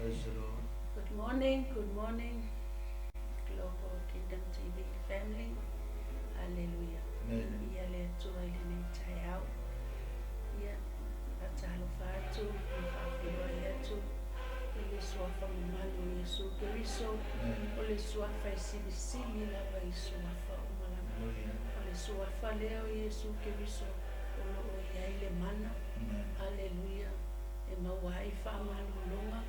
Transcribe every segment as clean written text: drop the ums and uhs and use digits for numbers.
Praise the Lord. Good morning, good morning, Global Kingdom TV family. Hallelujah. Amen. Ia le Atua i lenei taeao. Ia, faatalofa atu, ma faafeiloai atu i le suafa mamalu o Iesu Keriso. Amen. O le suafa e silisili lava i suafa uma lava. Hallelujah. O le suafa lea o Iesu Keriso o lo o i ai le mana. Amen. Haleluia. E maua ai faamalologa,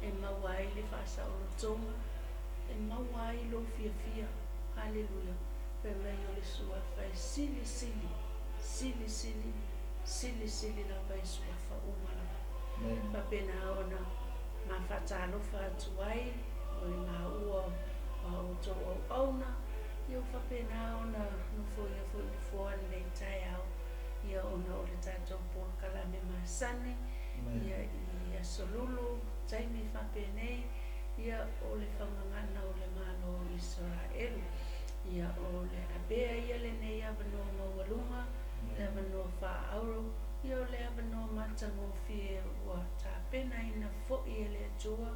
e maua ai le faasaolotoga, e maua ai lou fiafia. Haleluia. Fai mai o le suafa e silisili, silisili, silisili lava i suafa uma lava. Amen. Faapena ona mafaatalofa atu ai o i maua ma outou auauna, ia ua faapena ona nofoia foi nofoa lenei taeao, ia ona o le tatou polokalame masani, Amen. ia i aso lulu, taimi faapenei, ia o le fagagana o le Malo o Isaraelu. Ia o le avea ia lenei avanoa maualuga, le avanoa faaauro, ia o le avanoa matagofie ua tapenaina foi e le Atua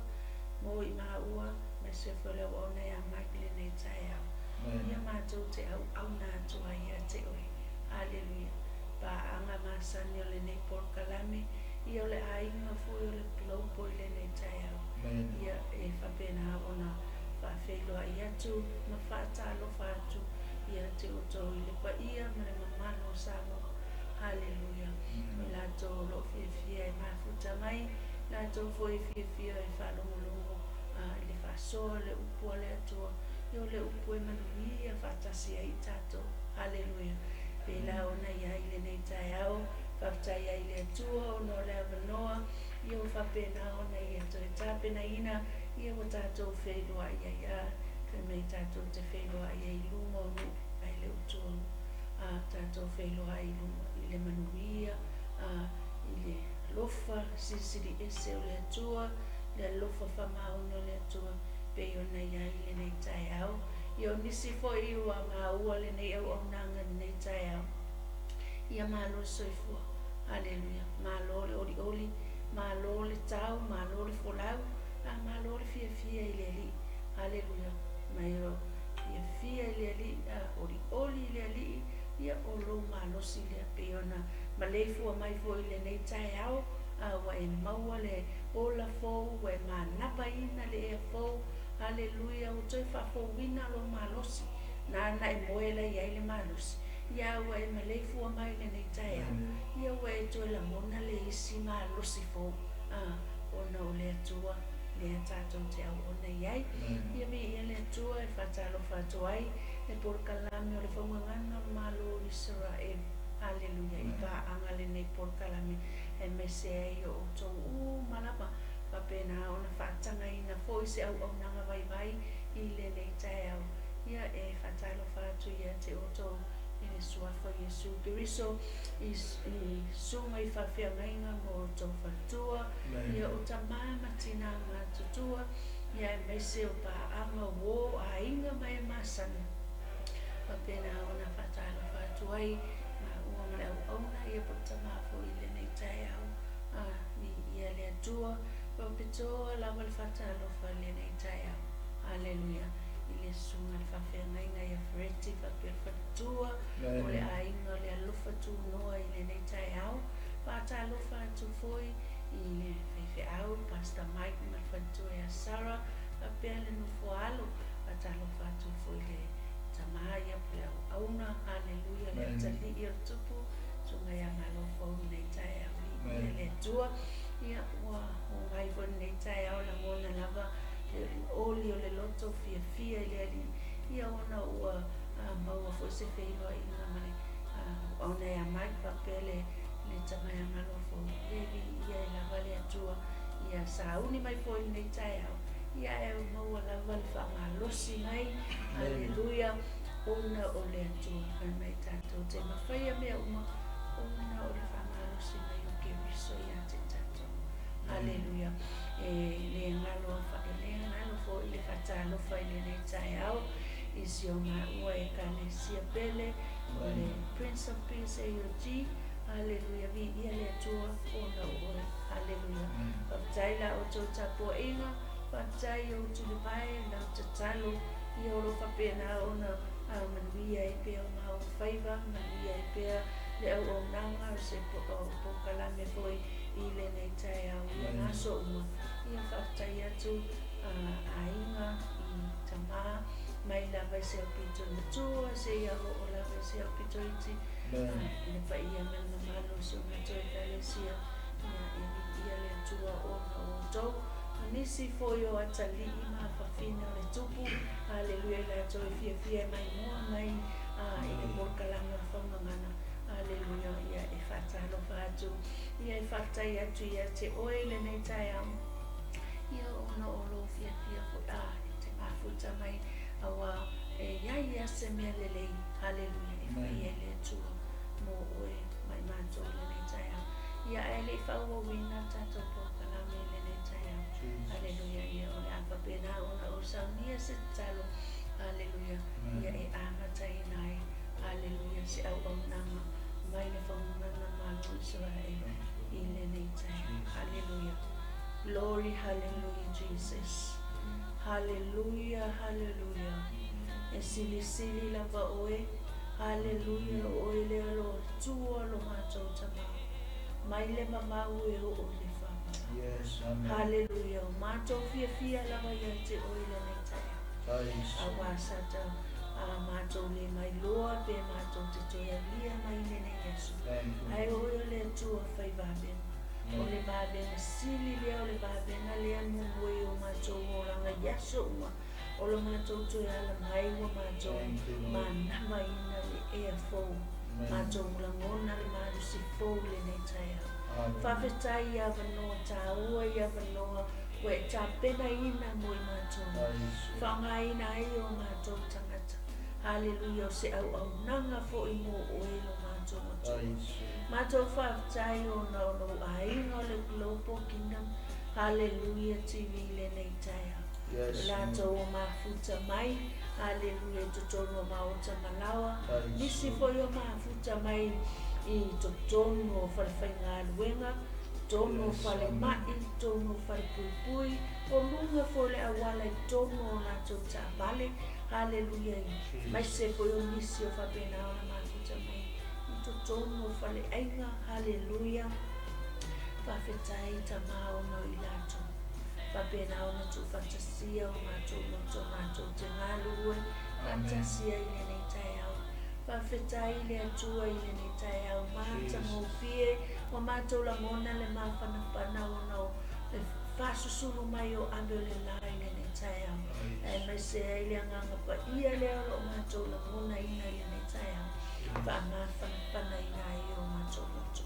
mo i maua, aemaise foi le auauna ia Mike lenei taeao. Amen. Ia matou te auauna atu ai ia te oe. Haleluia. Paaga masani o lenei polokalame, ia o le aiga foi o le Global i lenei taeao. Amen. Ia e faapena ona faafeiloai atu ma faatalofa atu ia te outou i le paia ma le mamalu o Samoa. Haleluia. O i latou o lo o fiafia e mafuta mai, latou foi e fiafia e faalogologo i le faasoa o le upu a le Atua, ia o le upu e manuia faatasi ai i tatou. Haleluia. Pēlā ona i ai lenei taeao, faafetai ai i le Atua ona o le avanoa, ia ua faapena ona ia toe tapenaina, ia ua tatou feiloai ai a, fai mai tatou te feiloai ai i luma o nuu ae le o tua a tatou feiloai i luma i le manuia a i le alofa silisili ese o le Atua, le alofa faamaoni o le Atua pei ona i ai lenei taeao. Ia o nisi foi ua maua lenei auaunaga i lenei taeao, ia malo le soifua. Haleluia. Malo le olioli, malo le tau, malo le folau, a malo le fiafia i le Alii. Haleluia. Mai o fiafia i le Alii, a olioli i le Alii, ia o lou malosi lea pei ona maleifua mai foi i lenei taeao, a ua e maua le ola fou, ua e manapaina le ea fou. Haleluia. Ua toe faafouina lou malosi, nāna e moe lai ai le malosi. Ia ua e maleifua mai lenei taeao, ia ua e toe lagona le isi malosi fou, a ona o le Atua lea tatou te auauna i ai. Ia viia le Atua e faatalofa atu ai le polokalame o le Faugagana o le Malo o Isaraelu. Haleluia. I paaga lenei polokalame aemaise ai o outou uma lava faapena ona faatagaina foi se auaunaga vaivai i lenei taeao. Ia e faatalofa atu ia te outou i le suafa o Iesu Keriso i susuga i faafeagaiga ma outou faletua, ia o tamā ma tinā matutua, ia aemaise o paaga uō aiga ma e masani. Faapena ona faatalofa atu ai maua ma le auauna ia po o le tamā foi i lenei taeao. A, viia le Atua, faapitoa lava le faatalofa i lenei taeao. Haleluia. I le susuga i le faafeagaiga ia Fereti faapea le faletua o le aiga o le alofa tunoa i lenei taeao. Faatalofa atu foi i le faifeau Pastor Mike ma le faletua ia Sarah faapea le nofoaalo. Faatalofa atu foi i le tamā ia po le auauna. Haleluia. Le atalii o le tupu, susuga ia Malofou i lenei taeao. Viia le Atua. Ia ua omai foi lenei taeao lagona lava le olioli o le loto fiafia i le Alii, ia ona ua maua foi se feiloaiga ma le auauna ia Mike faapea le tama ia Malofou. Ia e viia ai lava le Atua ia sauni mai foi lenei taeao, ia ae maua lava le faamalosi mai. Aleluia. Ona o le Atua fai mai tatou te mafaia mea uma ona o le faamalosi mai o Keriso ia te tatou. Aleluia. E le galo e le galo foi le faatalofa i lenei taeao i si o maua Ekalesia pele o le Prince of Peace AOG. Haleluia, viia le Atua ona o oe. Haleluia. Faafetai la outou tapuaiga, faafetai i ou tulivae, lau tatalo, ia o lo o faapena ona manuia ai pea o maua faiva, manuia ai pea le auaunaga o se polokalame foi i lenei taeao i aso uma. Ia faafetai atu aiga i tama mai lava i se aupito i matua, seia oo lava i se aupito iti, i le paia ma le mamalu o si o matou Ekalesia, ia e viia le Atua ona o outou, ma nisi foi o atalii ma afafine o le Tupu, haleluia, i latou e fiafia e maimoa mai i le polokalame o le Faugagana, haleluia, ia e faatalofa atu, ia e faafetai atu ia te oe i lenei taeao, ia ona o lou fiafia foi e te mafuta mai, aua e i ai lava se mea lelei, haleluia, e fai ai le Atua mo oe ma i matou i lenei taeao. Ia ae le i faaauauina le tatou polokalame i lenei taeao, haleluia, ia o le a faapena ona ou saunia se tatalo, haleluia, ia e amataina ai, haleluia, se auaunaga mai le Faugagana Malo o Isaraelu i lenei taeao. Haleluia. Glory, hallelujah, Jesus. Haleluia, haleluia. E silisili lava oe. Haleluia, o oe lea lo Atua lo matou Tama. Mai le mamau e oo i le faavavau. Yes, amen. Haleluia, o matou fiafia lava ia te oe lenei taeao. Aua sa ta matou le mailoa pe matou te toe aulia mai lenei aso. Ae o oe o le Atua fai vavega. O le vavega sili lea, o le vavega lea muamua i o matou olaga i aso uma. O lo matou toe ala mai ua matou manavaina le ea fou. Matou lagona le malosi fou i lenei taeao. Faafetai i avanoa taua, i avanoa ua e tapenaina mo i matou. Faaaogaina ai o matou tagata. Haleluia, o se auaunaga foi mo oe lo matou Atua. Matou faafetai ona o lou aiga o le Global Kingdom Haleluia TV i lenei taeao. Yes. O latou o mafuta mai, haleluia, i totonu o maota malaoa, nisi foi o mafuta mai i totonu o falefaigaluega, totonu o falemai, totonu o falepuipui, o luga foi o le auala i totonu o latou taavale, haleluia, aemaise foi o nisi o faapena ona mafuta mai i totonu o faleaiga, haleluia. Faafetai Tama ona o i latou faapena ona tuufaatasia o matou loto matou te galulue faatasi ai i lenei taeao. Faafetai i le Atua i lenei taeao matagofie ua matou lagona le mafanafana ona o le faasusulu mai o ave o le la i lenei taeao, aemaise ai le Agaga Paia lea o lo o matou lagonaina i lenei taeao, faamafanafanaina ai o matou loto.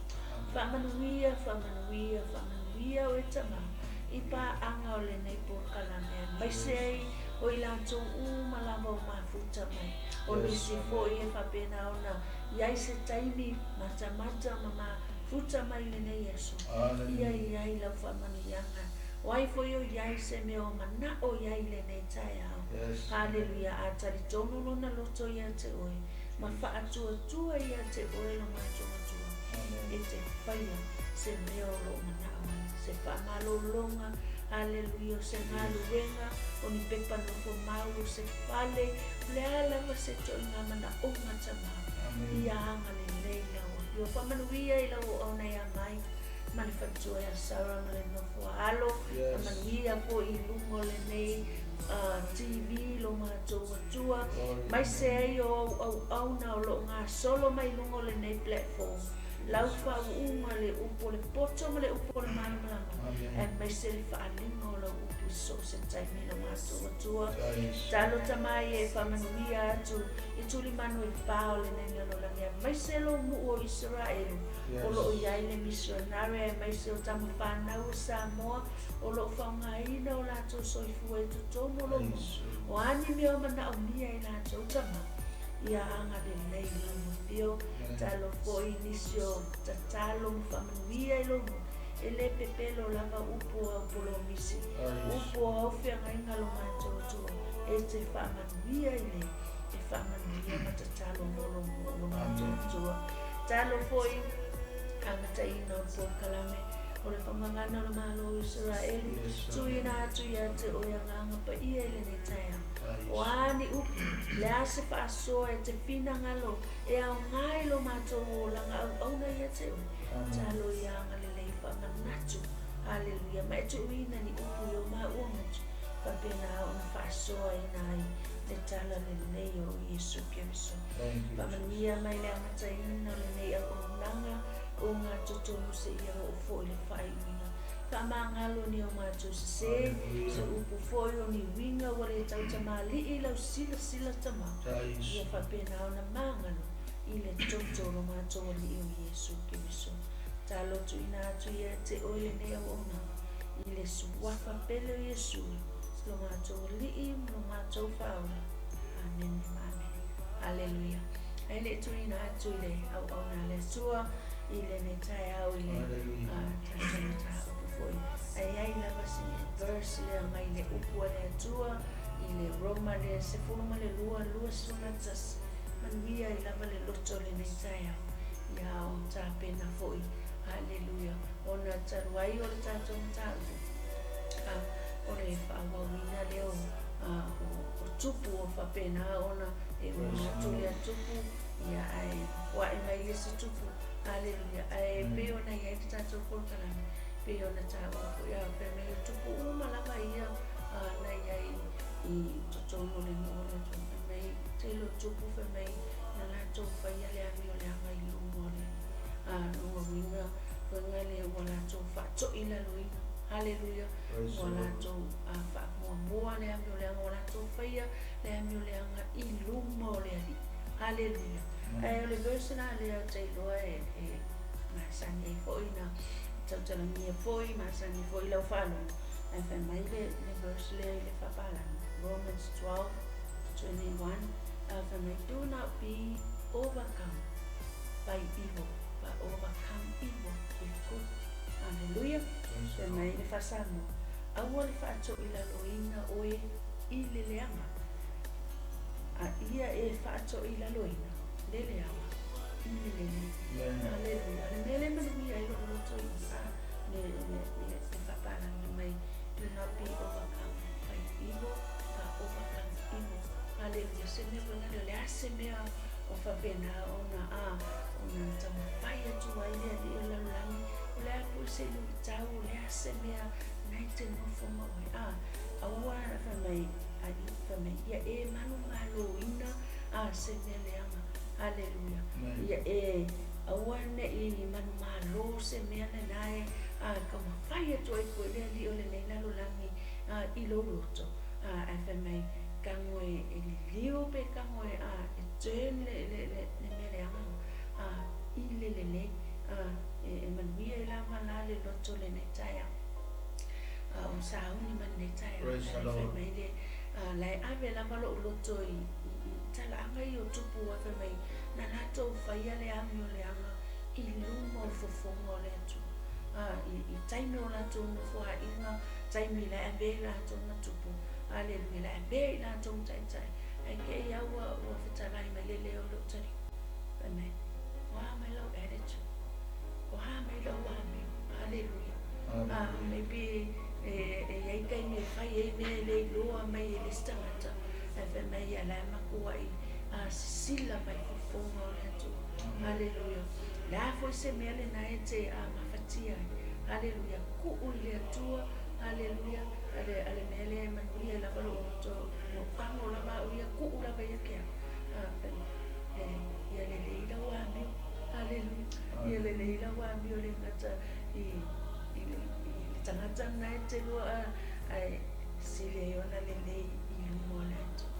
Faamanuia, faamanuia, faamanuia oe Tama i paaga o lenei polokalame, aemaise ai o i latou uma lava o mafuta mai, o nisi foi e faapena ona i ai se taimi matamata ma mafuta mai lenei aso. Ia i ai lau faamanuiaga, o ai foi o i ai se mea o manao i ai i lenei taeao. Haleluia, a talitonu lona loto ia te oe, ma faatuatua ia te oe lo matou Atua, e te faia se mea o lo o manao ai, se faamalologa, haleluia, o se galuega, o ni pepa nofo mau, o se fale, o le a lava se ituaiga manaoga Tama, ia agalelei lau Afioga. Faamanuia i lau auauna ia Mike ma le faletua ia Sarah ma le nofo a alo, faamanuia foi i luga o lenei TV lo matou Atua, maise ai o au auauna o lo o gasolo mai luga o lenei platform, lau faauuga, le upu o le poto ma le upu o le malamalama, aemaise le faaaliga o lau upu i so o se taimi lo matou Atua. Talo Tama ia e faamanuia atu i tulimanu e pa o lenei lalolagi, aemaise lou nuu o Isaraelu o lo o i ai le misionare, aemaise o tama fanau o Samoa o lo o faaaogaina o latou soifua i totonu o lou nuu. O a ni mea o manaomia e latou Tama, ia agalelei lau afio. Talo foi i nisi o tatalo ma faamanuia i lou nuu, e le pepelo lava upu o au polomisi, upu o au feagaiga lo matou Atua, e te faamanuia i le e faamanuia ma tatalo mo lou nuu lo matou Atua. Talo foi. Amataina o le polokalame o le Faamagana o le Malo o Isaraelu, tuuina atu ia te oe Agaga Paia i lenei taeao. O a ni upu, le a se faasoa e te finagalo e aoga i lo matou olaga auauna ia te oe, talo ia agalelei faamanatu, haleluia, ma e tuuina ni upu i o maua motu, faapena ona faasoaina ai le tala lelei o Iesu Keriso. Faamanuia mai le amataina o lenei auaunaga o ngā totonu seia oo foi le faaiuina. Faamagalo ni o matou sese, se upu foi o ni uiga ua le tautamalii i lau silasila tama, ia faapena ona magalo i le toto o lo matou Alii o Iesu Keriso. Talo tuuina atu ia te oe lenei auaunaga i le suafa pele o Iesu, lo matou Alii ma lo matou Faaola. Amene ma amene. Haleluia. Ae le i tuuina atu i le auauna a le Atua i lenei taeao i le tatou mataupu foi. Ae i ai lava si verse lea mai le upu a le Atua i le Roma le 12, 21. Manuia ai lava le loto lenei taeao. Ia o tapena foi. Haleluia. Ona talu ai o le tatou mataupu o le faaauauina lea o tupu o faapena ona e uma atu lea tupu, ia ae foai mai le isi tupu. Haleluia. Ae pei ona i ai le tatou polokalame, pei ona taua foi a fai mai o tupu uma lava ia na i ai i totonu o le nuu o le atunuu. Fai mai tele o tupu fai mai na latou faia le amioleaga i luma o le lona uiga faiga lea ua latou faatoilaloina. Haleluia. Ua latou faamuamua le amioleaga, ua latou faia le amioleaga i luma o le Alii. Haleluia. Ae o le verse la lea ou te iloa e masani ai foi na tautalagia foi, masani foi lau faalogo. Ae fai mai le verse lea i le faapalagi, Romans 12:21, fai mai, do not be overcome by evil, but overcome evil with good. Haleluia. Fai mai le Faasamoa, aua le faatoilaloina oe i le leaga, a ia e faatoilaloina le leaga i le lelei. Haleluia. O le mea lea e manuia ai lou loto i le faapalagi mai, do not be overcome by evil, but overcome evil. Haleluia. Se mea foi lea, o le a se mea o faapena ona ona taumafai atu ai le alii o le lalolagi, o le a foi se luitau, o le a se mea nai te nofo ma oe. Aua fai mai, fai mai, ia e manumaloina se mea leaga. Haleluia. Ia e aua ne'i manumalo se mea lena e taumafai atu ai foi le alii o lenei lalolagi i lou loto. Ae fai mai, tago e liliu pe tago e turn le mea leaga i le lelei. E manuia ai lava la le loto lenei taeao. O sauni ma lenei taeao. Ae fai mai le lae ave lava lou loto i talaaga i o tupu a fai mai na latou faia le amioleaga i luma o fofoga o le Atua. I taimi o latou nofoaiga, taimi la ave i latou na tupu. Haleluia. La ave i latou taitai. Ae ke i au ua fetalai mai le leo lou tali. Fai mai, o a mai lau attitude? O a mai lau amio? Haleluia. Maybe e i ai taimi e fai ai mea e le iloa mai e le isi tagata. Ae fai mai ia la e makuai sisila mai fofoga o le Atua. Haleluia. Le a foi se mea lena e te mafatia ai. Haleluia. Kuu i le Atua. Haleluia. Ale mea lea e manuia lava lou loto, lou tago lava au ia kuu lava ia ke au. Ia lelei lau amio. Haleluia. Ia lelei lau amio le gata i le tagata lena e te lua ae sili ai ona lelei i luma o le Atua.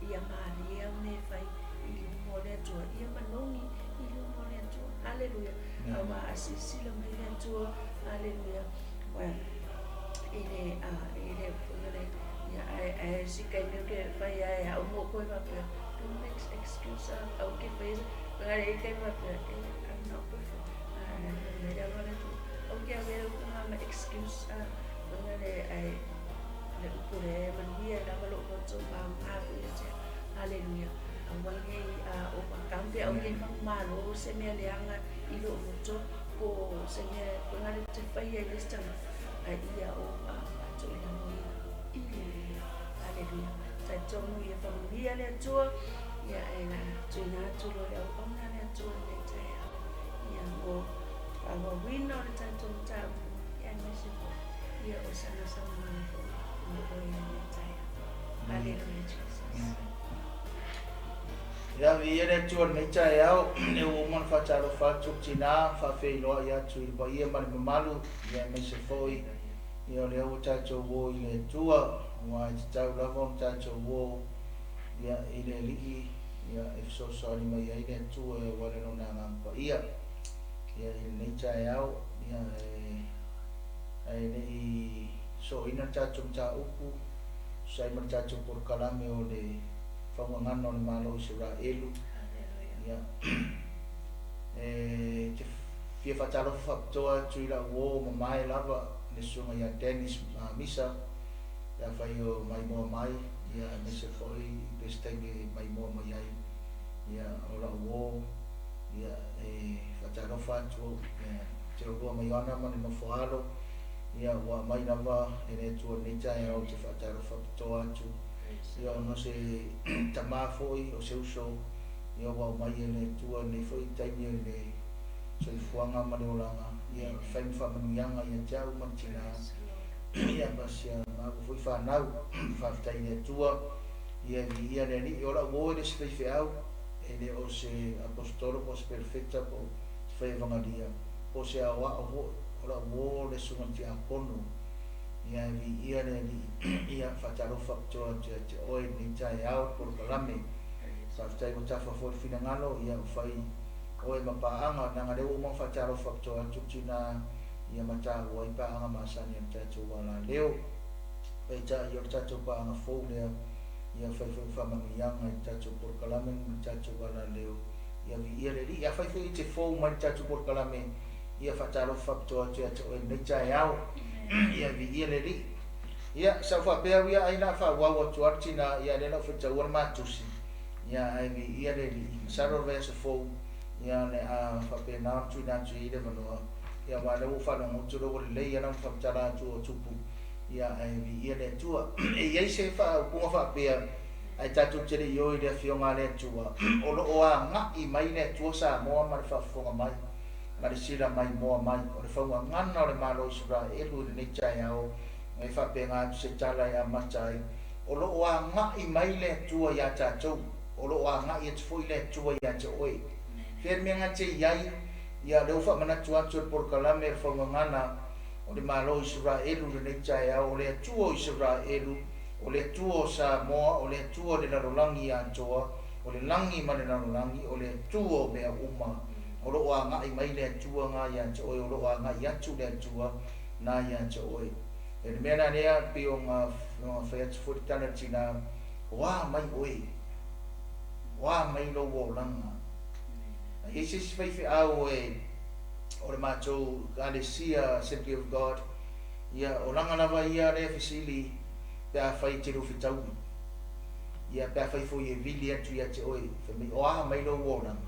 Ia malie au mea e fai i luma o le Atua. Ia manogi i luma o le Atua. Haleluia. Aua a silasila mai le Atua. Haleluia. I le ia ae si kaimi o ke fai ae au mo koe faapea, don't make excuse au ke fai ai e kai faapea, I'm not perfect. Mai le alo le Atua. Au ke ave au ka ma excuse le ae le upu le manuia lava lou loto ma nga foi ia te. Haleluia. Aua nei overcome pe au ke manumalo se mea leaga i lou loto, Po o se mea e gale te faia i le isi tagata, ae ia ou faatoilaloina i le lelei. Haleluia. Talitonu ia faamanuia le Atua, ia ae la tuuina atu loa le auauna a le Atua i lenei taeao, ia mo faaauauina o le tatou mataupu, ia aemaise foi ia o sana saunoaga foi mo oe i lenei taeao. Haleluia Jesus. Ia, viia le Atua i lenei taeao, lea ua uma ona faatalofa atu le tina, faafeiloai atu i le paia ma le mamalu, ia aemaise foi ia o lea ua tatou o i le Atua, aua e tatau lava ona tatou o ia i le Alii ia e fesoasoani mai ai le Atua e aua le Lona Agaga Paia. Ia i lenei taeao, ia e ae le i sooina le tatou mataupu, tusa ai ma le tatou polokalame o le faugagana o le Malo o Isaraelu. Ia, e te fia faatalofa faapitoa atu i lau uo mamae lava, le susuga ia Dennis Misa, pe afai o maimoa mai, ia, aemaise foi pe se taimi e maimoa mai ai, ia, o lau uo, ia, e faatalofa atu, ia, te oulua mai Ioana ma le nofo alo, ia, ua aumai lava e le Atua i lenei taeao ou te faatalofa faapitoa atu. Ia ona o se tama foi, o se uso, ia ua aumai e le Atua i lenei foi taimi o le soifuaga ma le olaga, ia fai ma faamanuiaga ia te au ma le tina, ia ma si a maua foi fanau. Faafetai i le Atua, ia viia le Alii. O lau uo e le se faifeau, e le o se aposetolo po o se perofeta po o se faievagalia, po o se aoao foi, o lau uo le susuga i le tiakono. Ia e viia le Alii. Ia faatalofa faapitoa atu ia te oe i lenei taeao i le polokalame. Faafetai ua tafa foi le finagalo, ia ua fai oe ma paaga, leaga lea ua uma ona faatalofa faapitoa atu le tina ia ma taua ai paaga masani a le tatou alaleo. Peitai o le tatou paaga fou lea, ia fai foi ma faamanuiaga i le tatou polokalame ma le tatou alaleo. Ia viia le Alii. Afai foi e te fou mai i le tatou polokalame, ia faatalofa faapitoa atu ia te oe i lenei taeao. Ia viia le Alii. Ia, sa ou faapea au ia ai la faaauau atu lava le tina, ia lea la ua faitaua le matusi. Ia ae viia le Alii. Masalo o le vaiaso fou, ia o le a faapena ona tuuina atu i ai le avanoa. Ia aua o lea ua ou faalogo atu o lea ua lelei lava lana faamatala atu o tupu. Ia ae viia le Atua. E i ai se faaupuga faapea, ae tatou te le i o i le Afioga a le Atua, o lo o agai mai le Atua Samoa ma le faafofoga mai, ma le sila maimoa mai, o le faugagana o le Malo o Isaraelu i lenei taeao, e faapena atu se tala e amata ai, o lo o agai mai le Atua ia tatou, o lo o agai atu foi le Atua ia te oe. Fea le mea na te i ai, ia o lea ua faamanatu atu e le polokalame o le faugagana o le Malo o Isaraelu i lenei taeao, o le Atua o Isaraelu, o le Atua o Samoa, o le Atua o le lalolagi atoa, o le lagi ma le lalolagi, o le Atua o mea uma. O lo o agai mai le Atua na ia te oe, o lo o agai atu le Atua na ia te oe. E le mea la lea, pei ona fai atu foi le tala i le tina, o a mai oe, o a mai lou olaga. A i ai se isi faifeau e o le matou Ekalesia Assembly of God, ia, o lana lava ia lea fesili pe afai e te le o fetaui. Ia, pe afai foi e vili atu ia te oe, fai mai, o a mai lou olaga.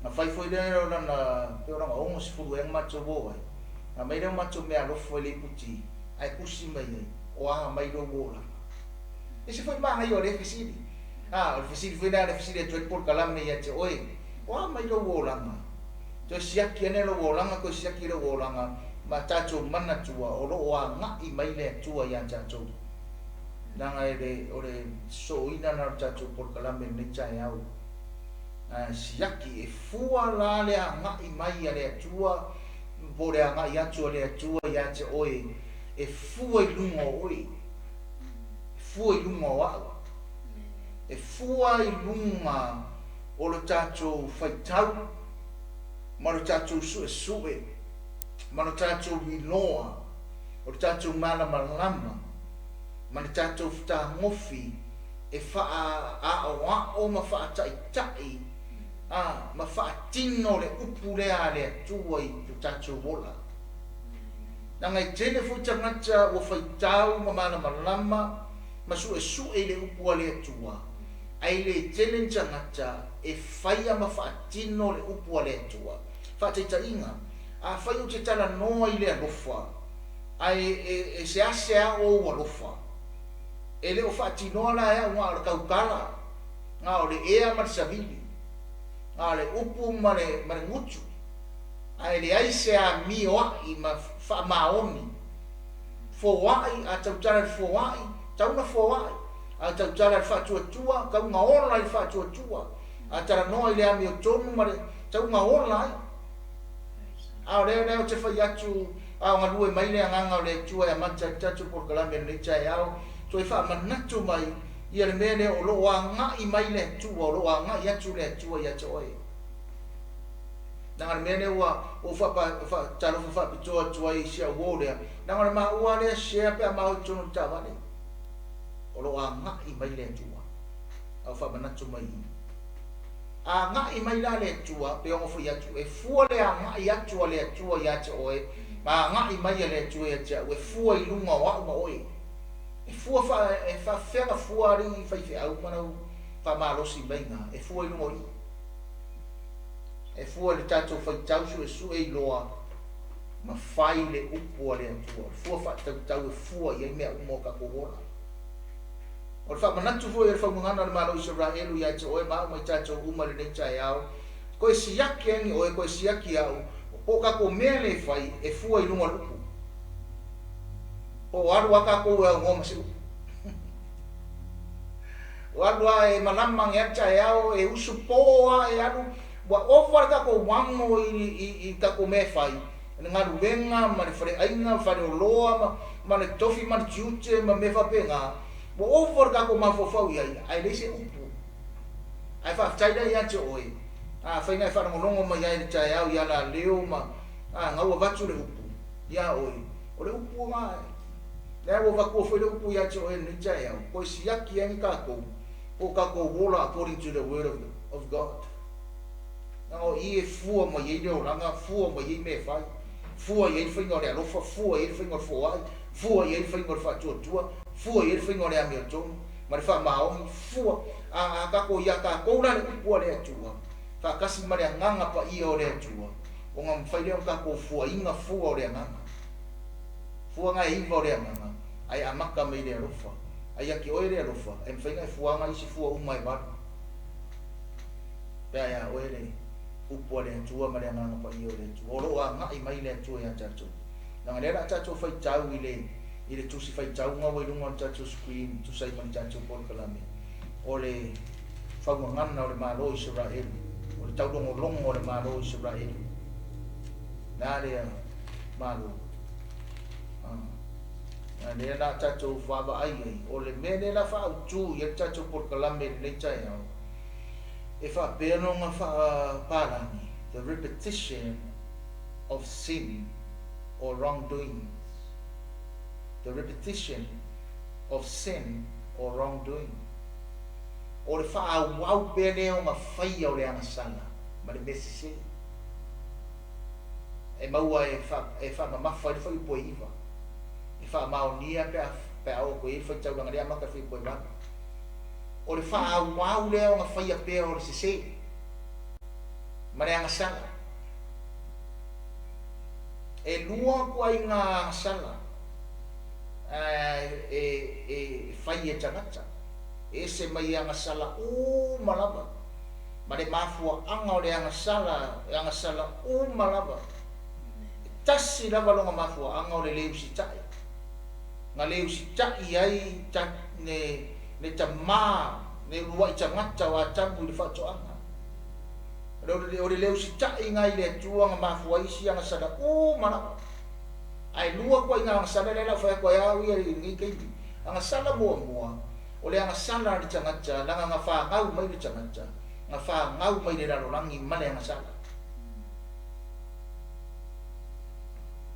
Na fai foi lea o lana, pei o lana 60 ea na matou o ai, na aumai lea o matou meaalofa i le iputi, ae tusi mai ai, o a mai lou olaga. Ese foi manaia o lea fesili. A, o le fesili foi lea, le fesili atu ai le polokalame ia te oe, o a mai lou olaga? Toe siaki ane lou olaga, toe siaki lou olaga ma tatou manatua o lo o agai mai le Atua ia tatou. Leaga e le, o le sosooina lena o le tatou polokalame i lenei taeao. A siaki, e fua la le agai mai a le Atua po o le agai atu a le Atua ia te oe, e fua i luga o oe, e fua i luga o au, e fua i luga o le tatou faitau ma le tatou suesue ma le tatou iloa o le tatou malamalama ma le tatou fetagofi e faaaoao ma faataitai a ma faatino le upu lea a le Atua i lo tatou ola. Leaga e tele foi tagata ua faitau ma malamalama ma suesue i le upu a le Atua, ae le tele ni tagata e faia ma faatino le upu a le Atua. Faataitaiga, afai ou te talanoa i le alofa, ae e seasea ou alofa, e le o faatinoa la e au na o le tautala, na o le ea ma le savili, na o le upu ma le gutu, ae leai se amioai ma faamaoni. Foai, a tautala i le foai, tau na foai, a tautala i le faatuatua, tau na ola i le faatuatua, a talanoa i le amiotonu ma le tau na ola ai. A o lea ou te fai atu, a o galue mai le agaga o le Atua e amata ai le tatou polokalame i lenei taeao, toe faamanatu mai ia le mea lea o lo o agai mai le Atua, o lo o agai atu le Atua ia te oe. Leaga le mea lea ua ou faatalofa faapitoa atu ai i si au uo lea, leaga o le maua lea share pe a maua i totonu o le taavale. O lo o agai mai le Atua, a o faamanatu mai i. Agai mai la le Atua, pe ono fai atu, e fua le agai atu a le Atua ia te oe, ma agai mai a le Atua ia te au, e fua i luga o au ma oe. E fua e faafefea fua alii faifeau ma lau faamalosi maiga, e fua i luga o i. E fua i le tatou faitau suesue iloa ma fai le upu a le Atua. O le fua faatautau e fua i ai mea uma o tatou ola. O le faamanatu foi o le faugagana o le Malo o Isaraelu ia te oe ma au ma i tatou uma i lenei taeao, koe siaki ai ni oe, koe siaki au, po o tatou mea le fai e fua i luga o le upu. Po o alu a tatou e aunoa ma se upu. O alu a e malama age a taeao, e usu po a e alu, ua ova le tatou ago i tatou mea e fai, le galuega ma le faleaiga, faleoloa ma le tofi ma le tiute ma mea faapena, ua ova le tatou mafaufau i ai, ae leai se upu. Ae faafetai la ia te oe, afai na e faalogologo mai ai i le taeao ia la leo ma gau avatu le upu ia oe, o le upu na lea ua avatua foi le upu ia te oe lenei taeao, koe siaki ai ni tatou, po o tatou ola according to the word of God. Leaga o i e fua mai ai le olaga, fua mai ai mea e fai, fua i ai le faiga o le alofa, fua i ai le faiga o le foai, fua i ai le faiga o le faatuatua, fua i ai le faiga o le amiotonu ma le faamaoni, fua a tatou ia tatou la le upu a le Atua, faatasi ma le agaga paia o le Atua, ona mafai lea ona tatou fuaina fua o le agaga. Fua na e iva o le agaga, ae amata mai le alofa. Ai ia te oe le alofa, e mafai na e fuaga isi fua uma e valu. Pe a ia oe le upu a le Atua ma le agaga paia o le Atua. O lo o agai mai le Atua ia tatou. Leaga lea la a tatou faitau i le tusi faitauga ua i luga o le tatou screen, tusa ai ma le tatou polokalame, o le faugagana o le Malo o Isaraelu, o le taulogologo o le Malo o Isaraelu. Na lea Malo. Na lea la tatou vaavaai ai, o le mea lea la faautu i ai le tatou polokalame i lenei taeao, e faapea ona faapalagi, the repetition of sin or wrongdoings. The repetition of sin or wrongdoing. O le faaauau pea lea ona faia o le agasala ma le mea sese. E maua e faamamafa ai le fuaiupu e 9. E faamaonia pe a oo atu i ai le faitaulaga lea amata le fuaiupu e 8. O le faaauau lea ona faia pea o le sese ma le agasala. E lua ituaiga agasala e fai e tagata. E ese mai agasala uma lava, ma le mafuaaga o le agasala, e agasala uma lava. E tasi lava lona mafuaaga o le le usitai. Na le usitai ai le tamā, le uluai tagata o Atamu i le faatoaga. O le le usitai ngai le Atua na mafua ai isi agasala uma lava. Ae lua ituaiga agasala lea la fai atu ai au ia i lenei taimi. Agasala muamua, o le agasala a le tagata, leaga na fanau mai le tagata, na fanau mai le lalolagi ma le agasala.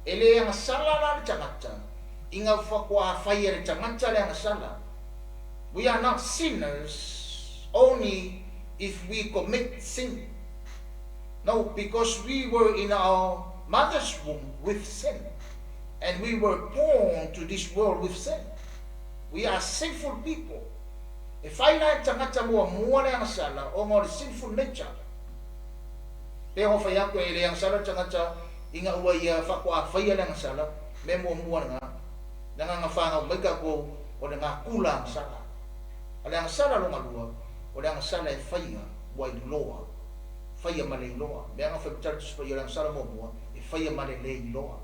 E le agasala la le tagata, ina faatoa fai e le tagata le agasala. We are not sinners only if we commit sin. No, because we were in our mother's womb with sin. And we were born to this world with sin. We are sinful people. E fai la e tagata muamua le agasala, ona o le sinful nature. Pei ona fai atu e le agasala le tagata ina ua ia faatoa faia le agasala, mea muamua lena, leaga na fanau mai tatou o le natura agasala. A o le agasala lona lua, o le agasala e faia ua iloa, faia ma le iloa. Mea na fai matala Tusi Paia o le agasala muamua, e faia ma le le iloa.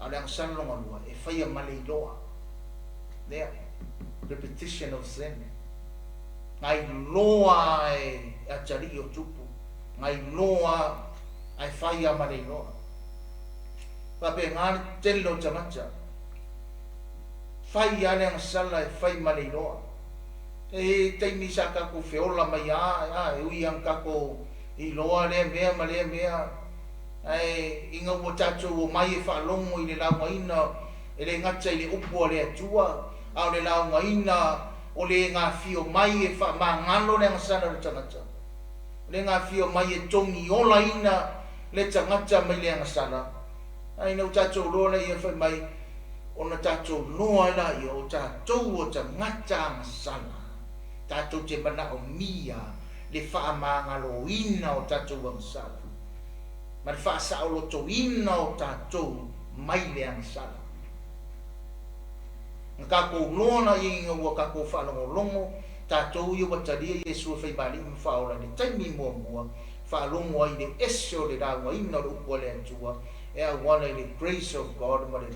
A o le agasala lona lua, e faia ma le iloa. Lea, repetition of sin. Na iloa e atalii o tupu, na iloa ae fai lava ma le iloa. Faapena le tele o tagata, fai lava le agasala e fai ma le iloa. E i ai taimi sa tatou feola mai a, e ui lava ina tatou iloa lea mea ma lea mea, ae ina ua tatou omai e faalogo i le laugaina e le gata i le upu a le Atua, a o le laugaina o le gafio mai e faamagalo le agasala o le tagata, o le gafio mai e togiolaina le tagata mai le agasala, a ina ua tatou loa laia fai mai, ona tatou loa ai laia o tatou o tagata agasala, tatou te manaomia le faamagaloina o tatou agasala, ma le faasaolotoina o tatou mai le agasala. Na tatou loa laia ina ua tatou faalogologo, tatou ia ua talia Iesu e faimalii ma faaola i le taimi muamua, faalogo ai i le ese o le laugaina o le upu a le Atua, e auala i le grace of God ma le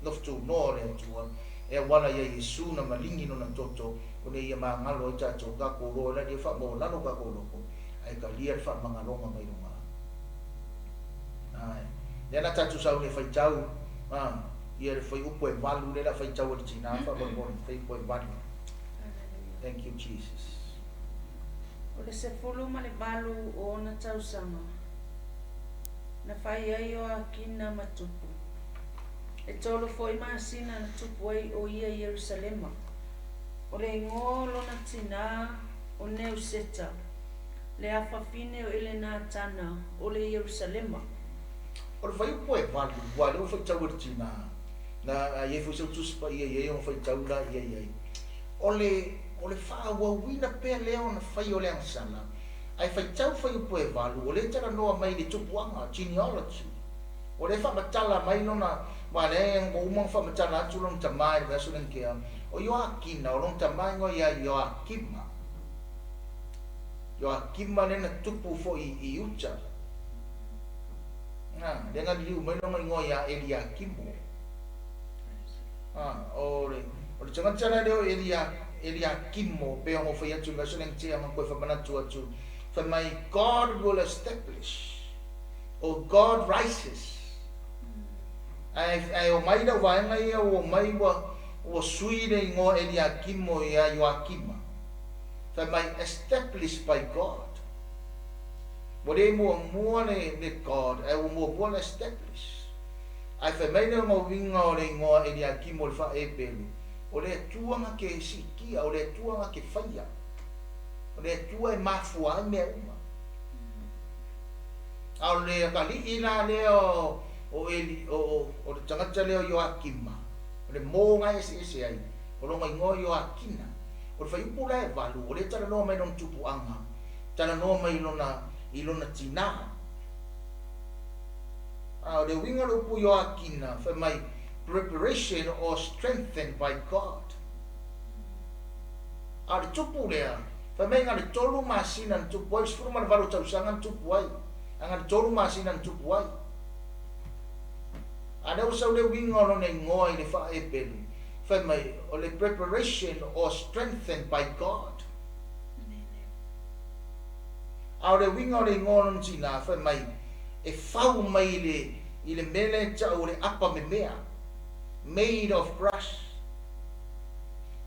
lofutunoa o le Atua, e auala ia Iesu na maligi lona toto, o le ia magalo ai tatou, tatou loa la ia faamaualalo tatou loto, ae talia le faamagaloga mai luga. Ai. Lea la tatou sauni e faitau, ia le fuaiupu e 8, lea la faitau e le tina, faamolemole, fuaiupu e 8. Thank you, Jesus. O le 18 o ona tausaga, na fai ai Ioakina ma tupu. E 3 foi masina na tupu ai o ia i Ierusalema. O le igoa o lona tinā o Neuseta, le afafine o Elenatana o le Ierusalema. O le fuaiupu e 8, ua lea ua faitau e le tina, na i ai foi sau Tusi Paia i ai ona faitau la ia i ai. O le o le faaauauina pea lea ona fai o le agasala, ae faitau fuaiupu e 8, o lea e talanoa mai i le tupuaga, genealogy. O lea e faamatala mai lona, aua o lea ua uma ona faamatala atu lona tama i le vaiaso lea na tea, o Ioakina, o lona tama e igoa ia Ioakima. Ioakima lea na tupu foi i Iuta. Lea na liliu mai lona igoa ia Eliakimo. O le o le tagata la lea o Elia, Eliakimo, pei ona ou fai atu i le vaiaso lea na tea, na toe faamanatu atu, fai mai, God will establish, or God rises. Ae, ae omai lau vaega ia ua omai ua, ua sui le igoa Eliakimo ia Ioakima. Fai mai, established by God. Ua le muamua le, le God, ae ua muamua le establish. Ae fai mai le uiga o le igoa Eliakimo i le faa-Eperu, o le Atua na te siitia, o le Atua na te faia, o le Atua e mafua ai mea uma. A o le atalii la lea o, o, Eli, o, o, o le tagata lea o Ioakima, o le mo na e eseese ai, o lona igoa o Ioakina. O le fuaiupu la e 8, o lea e talanoa mai lona tupuaga, talanoa mai i lona, i lona tinā. A o le uiga o le upu Ioakina, fai mai, preparation or strengthened by God. A o le tupu lea, fai mai na o le 3 masina na tupu ai, 18 tausaga na tupu ai, ae na o le 3 masina na tupu ai. A lea ua sau le uiga o lona igoa i le faa-Eperu, fai mai, o le preparation or strengthened by God. A o le uiga o le igoa o lona tinā, fai mai, e fau mai i le, i le mea lea e ta'u o le apa memea, made of grass.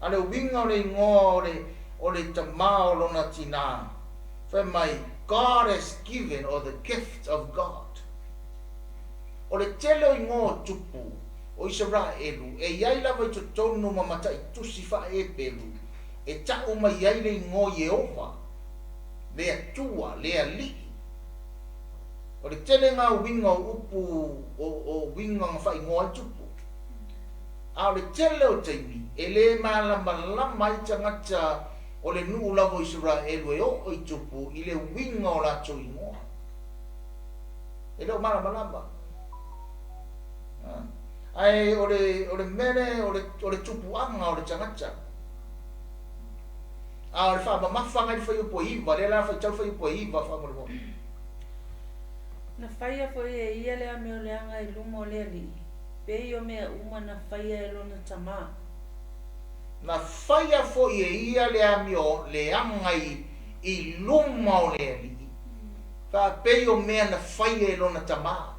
A o le uiga o le igoa o le, o le tamā o lona tinā, fai mai, God has given or the gift of God. O le tele o igoa o tupu o Isaraelu e i ai lava i totonu ma mataitusi faa-Eperu e ta'u mai ai le igoa Ieova, le Atua, le Alii. O le tele ngā uiga o upu o, o uiga na faaigoa ai tupu. A o le tele o taimi, e lē malamalama ai tagata o le nuu lava o Isaraelu e oo i tupu i le uiga o latou igoa. E le o malamalama. Ae o le, o le mea lea, o le, o le tupuaga o le tagata. A o le faamamafaga i le fuaiupu e 9, lea la faitau le fuaiupu e 9 faamolemole. Na faia foi e ia le amioleaga i luma o le Alii, pei o mea uma na faia e lona tamā. Na faia foi e ia le amioleaga i luma o le Alii, faapei o mea na faia e lona tamā.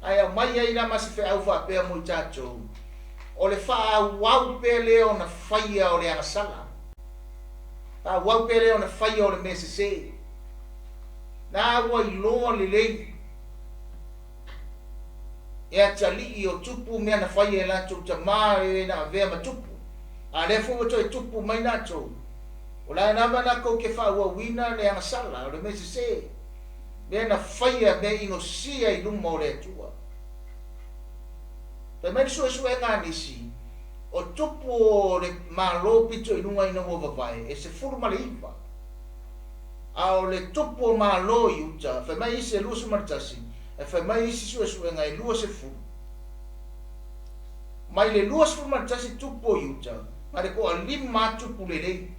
Ae aumai ai la ma se feau faapea mo i tatou, o le faaauau pea lea ona faia o le agasala, faaauau pea lea ona faia o le mea sese. Na ua iloa lelei e atalii o tupu mea na faia e latou tamā e na avea ma tupu, a lea foi ua toe tupu mai latou, o la e lava latou te faaauauina le agasala o le mea sese, mea na faia mea inosia i luma o le Atua. Fai mai le suesuega a nisi, o tupu o le Malo pito i luga ina ua vavae e 19, a o le tupu o Malo i uta, fai mai isi e 21, ae fai mai isi suesuega e 20. Mai le 21 tupu o Iuta, na le toalima tupu lelei.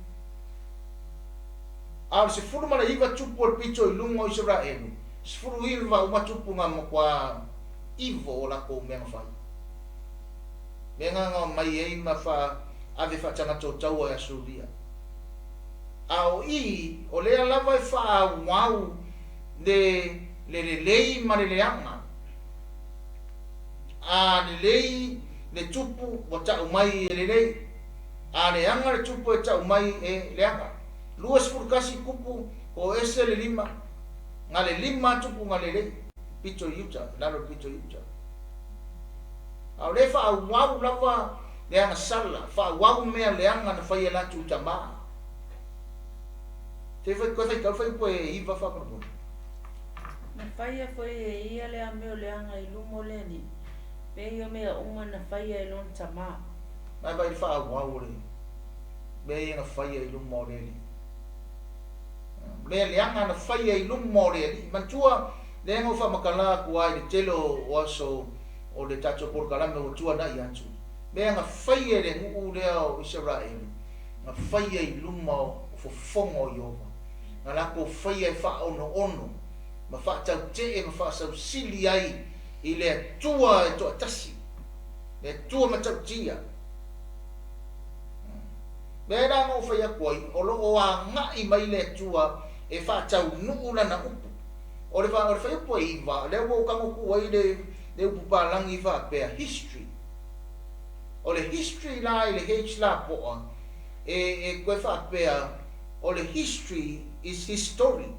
A o le 19 tupu o le pito i luga o Isaraelu, 19 uma tupu na matua ivo o latou mea na fai. Mea na na mai ai ma fa ave faatagata o taua e Asuria. A o i, o lea lava e faaauau le le lelei ma le leaga. A lelei le tupu ua tau mai e lelei, a leaga le tupu e tau mai e leaga. 21 tupu ko ese le lima, na le lima tupu na lelei, pito i uta, lalo pito i uta. A o le faaauau lava le agasala, faaauau mea leaga na fai e latou tamā. Te fai koe faitau fuaiupu e 9 faamolemole. Na faia foi e ia le amioleaga i luma o le Alii, pei o mea uma na faia e lona tamā. Mai vai le faaauau o le mea ia na faia i luma o le Alii. Le leaga na faia i luma o le Alii. Manatua lea na ou faamatala atu ai i le tele o aso o le tatou polokalame ua tuanai atu. Mea na faia e le nuu lea o Isaraelu, na faia i luma o fofoga o Ieova. Na latou faia e faaonoono ma faatautee ma faasausili ai i le Atua e toatasi, le Atua matautia. Mea la na ou fai atu ai, o lo o agai mai le Atua e faataunuu lana upu. O le fuaiupu e 9, lea ua ou tago atu ai le upu palagi faapea, history. O le history la i le H lapoa, e koe faapea, o le history is his story.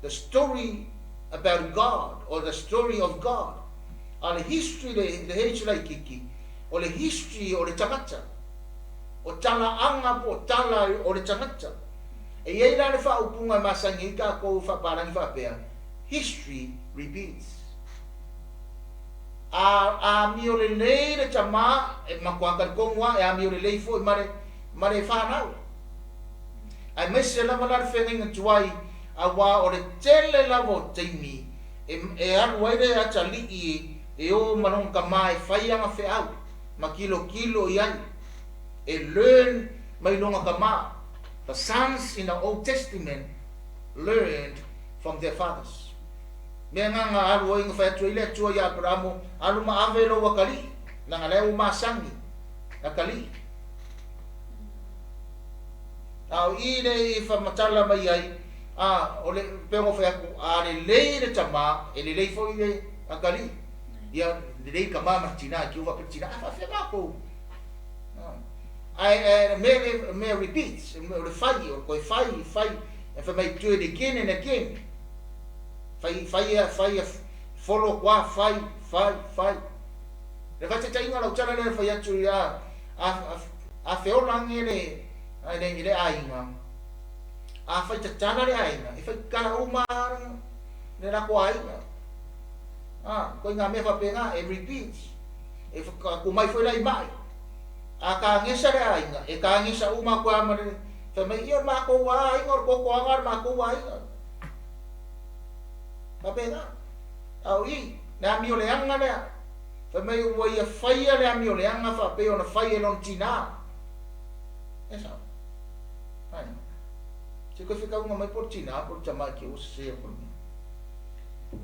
The story about God, or the story of God. A le history le H laititi, o le history o le tagata. O talaaga po o tala o le tagata. E iai la le faaupuga e masani ai tatou faapalagi faapea, history repeats. A amio lelei le tamā, e matua talitonu lava e amio lelei foi ma le fanau. Aemaise lava la le feagaiga tuai, auā o le tele lava o taimi e alu ai le atalii e o ma lona tamā e fai ana feau ma kilokilo i ai, e learn mai lona tamā. The sons in the Old Testament learned from their fathers. Mea na na alu ai na fai atu ai le Atua iā Aperamo, alu ma ave lou atalii, leaga lea ua masani atalii. A o i le i faamatala mai ai, a o le pei ona fai atu, a lelei le tamā, e lelei foi le atalii. Ia lelei tamā ma le tinā, e faapea le tinā, a faafefea matou. Ae mea le mea repeats, o le fai, o le toe fai, fai, e fai mai do it again and again. Fai, fai, fai, follow kua, fai, fai, fai. Le faataitaiga lau tala lea fai atu ia, a feola age le aiga, a fai tatala le aiga, e fai tatala uma le latou aiga. Koe ngā mea faapena, e repeats. E whakaku mai foi la i mai. A kagesa le aiga, e kagesa uma koe ama le, fai mai, ia o le matou aiga, o le totoaga o le matou aiga. Faapena. A o i, le amioleaga lea, fai mai ua ia faia le amioleaga faapei ona fai e lona tinā. E sao. Ae. Se koe fekauga mai po o le tinā po o le tamā i ke ua sesē aku le mea.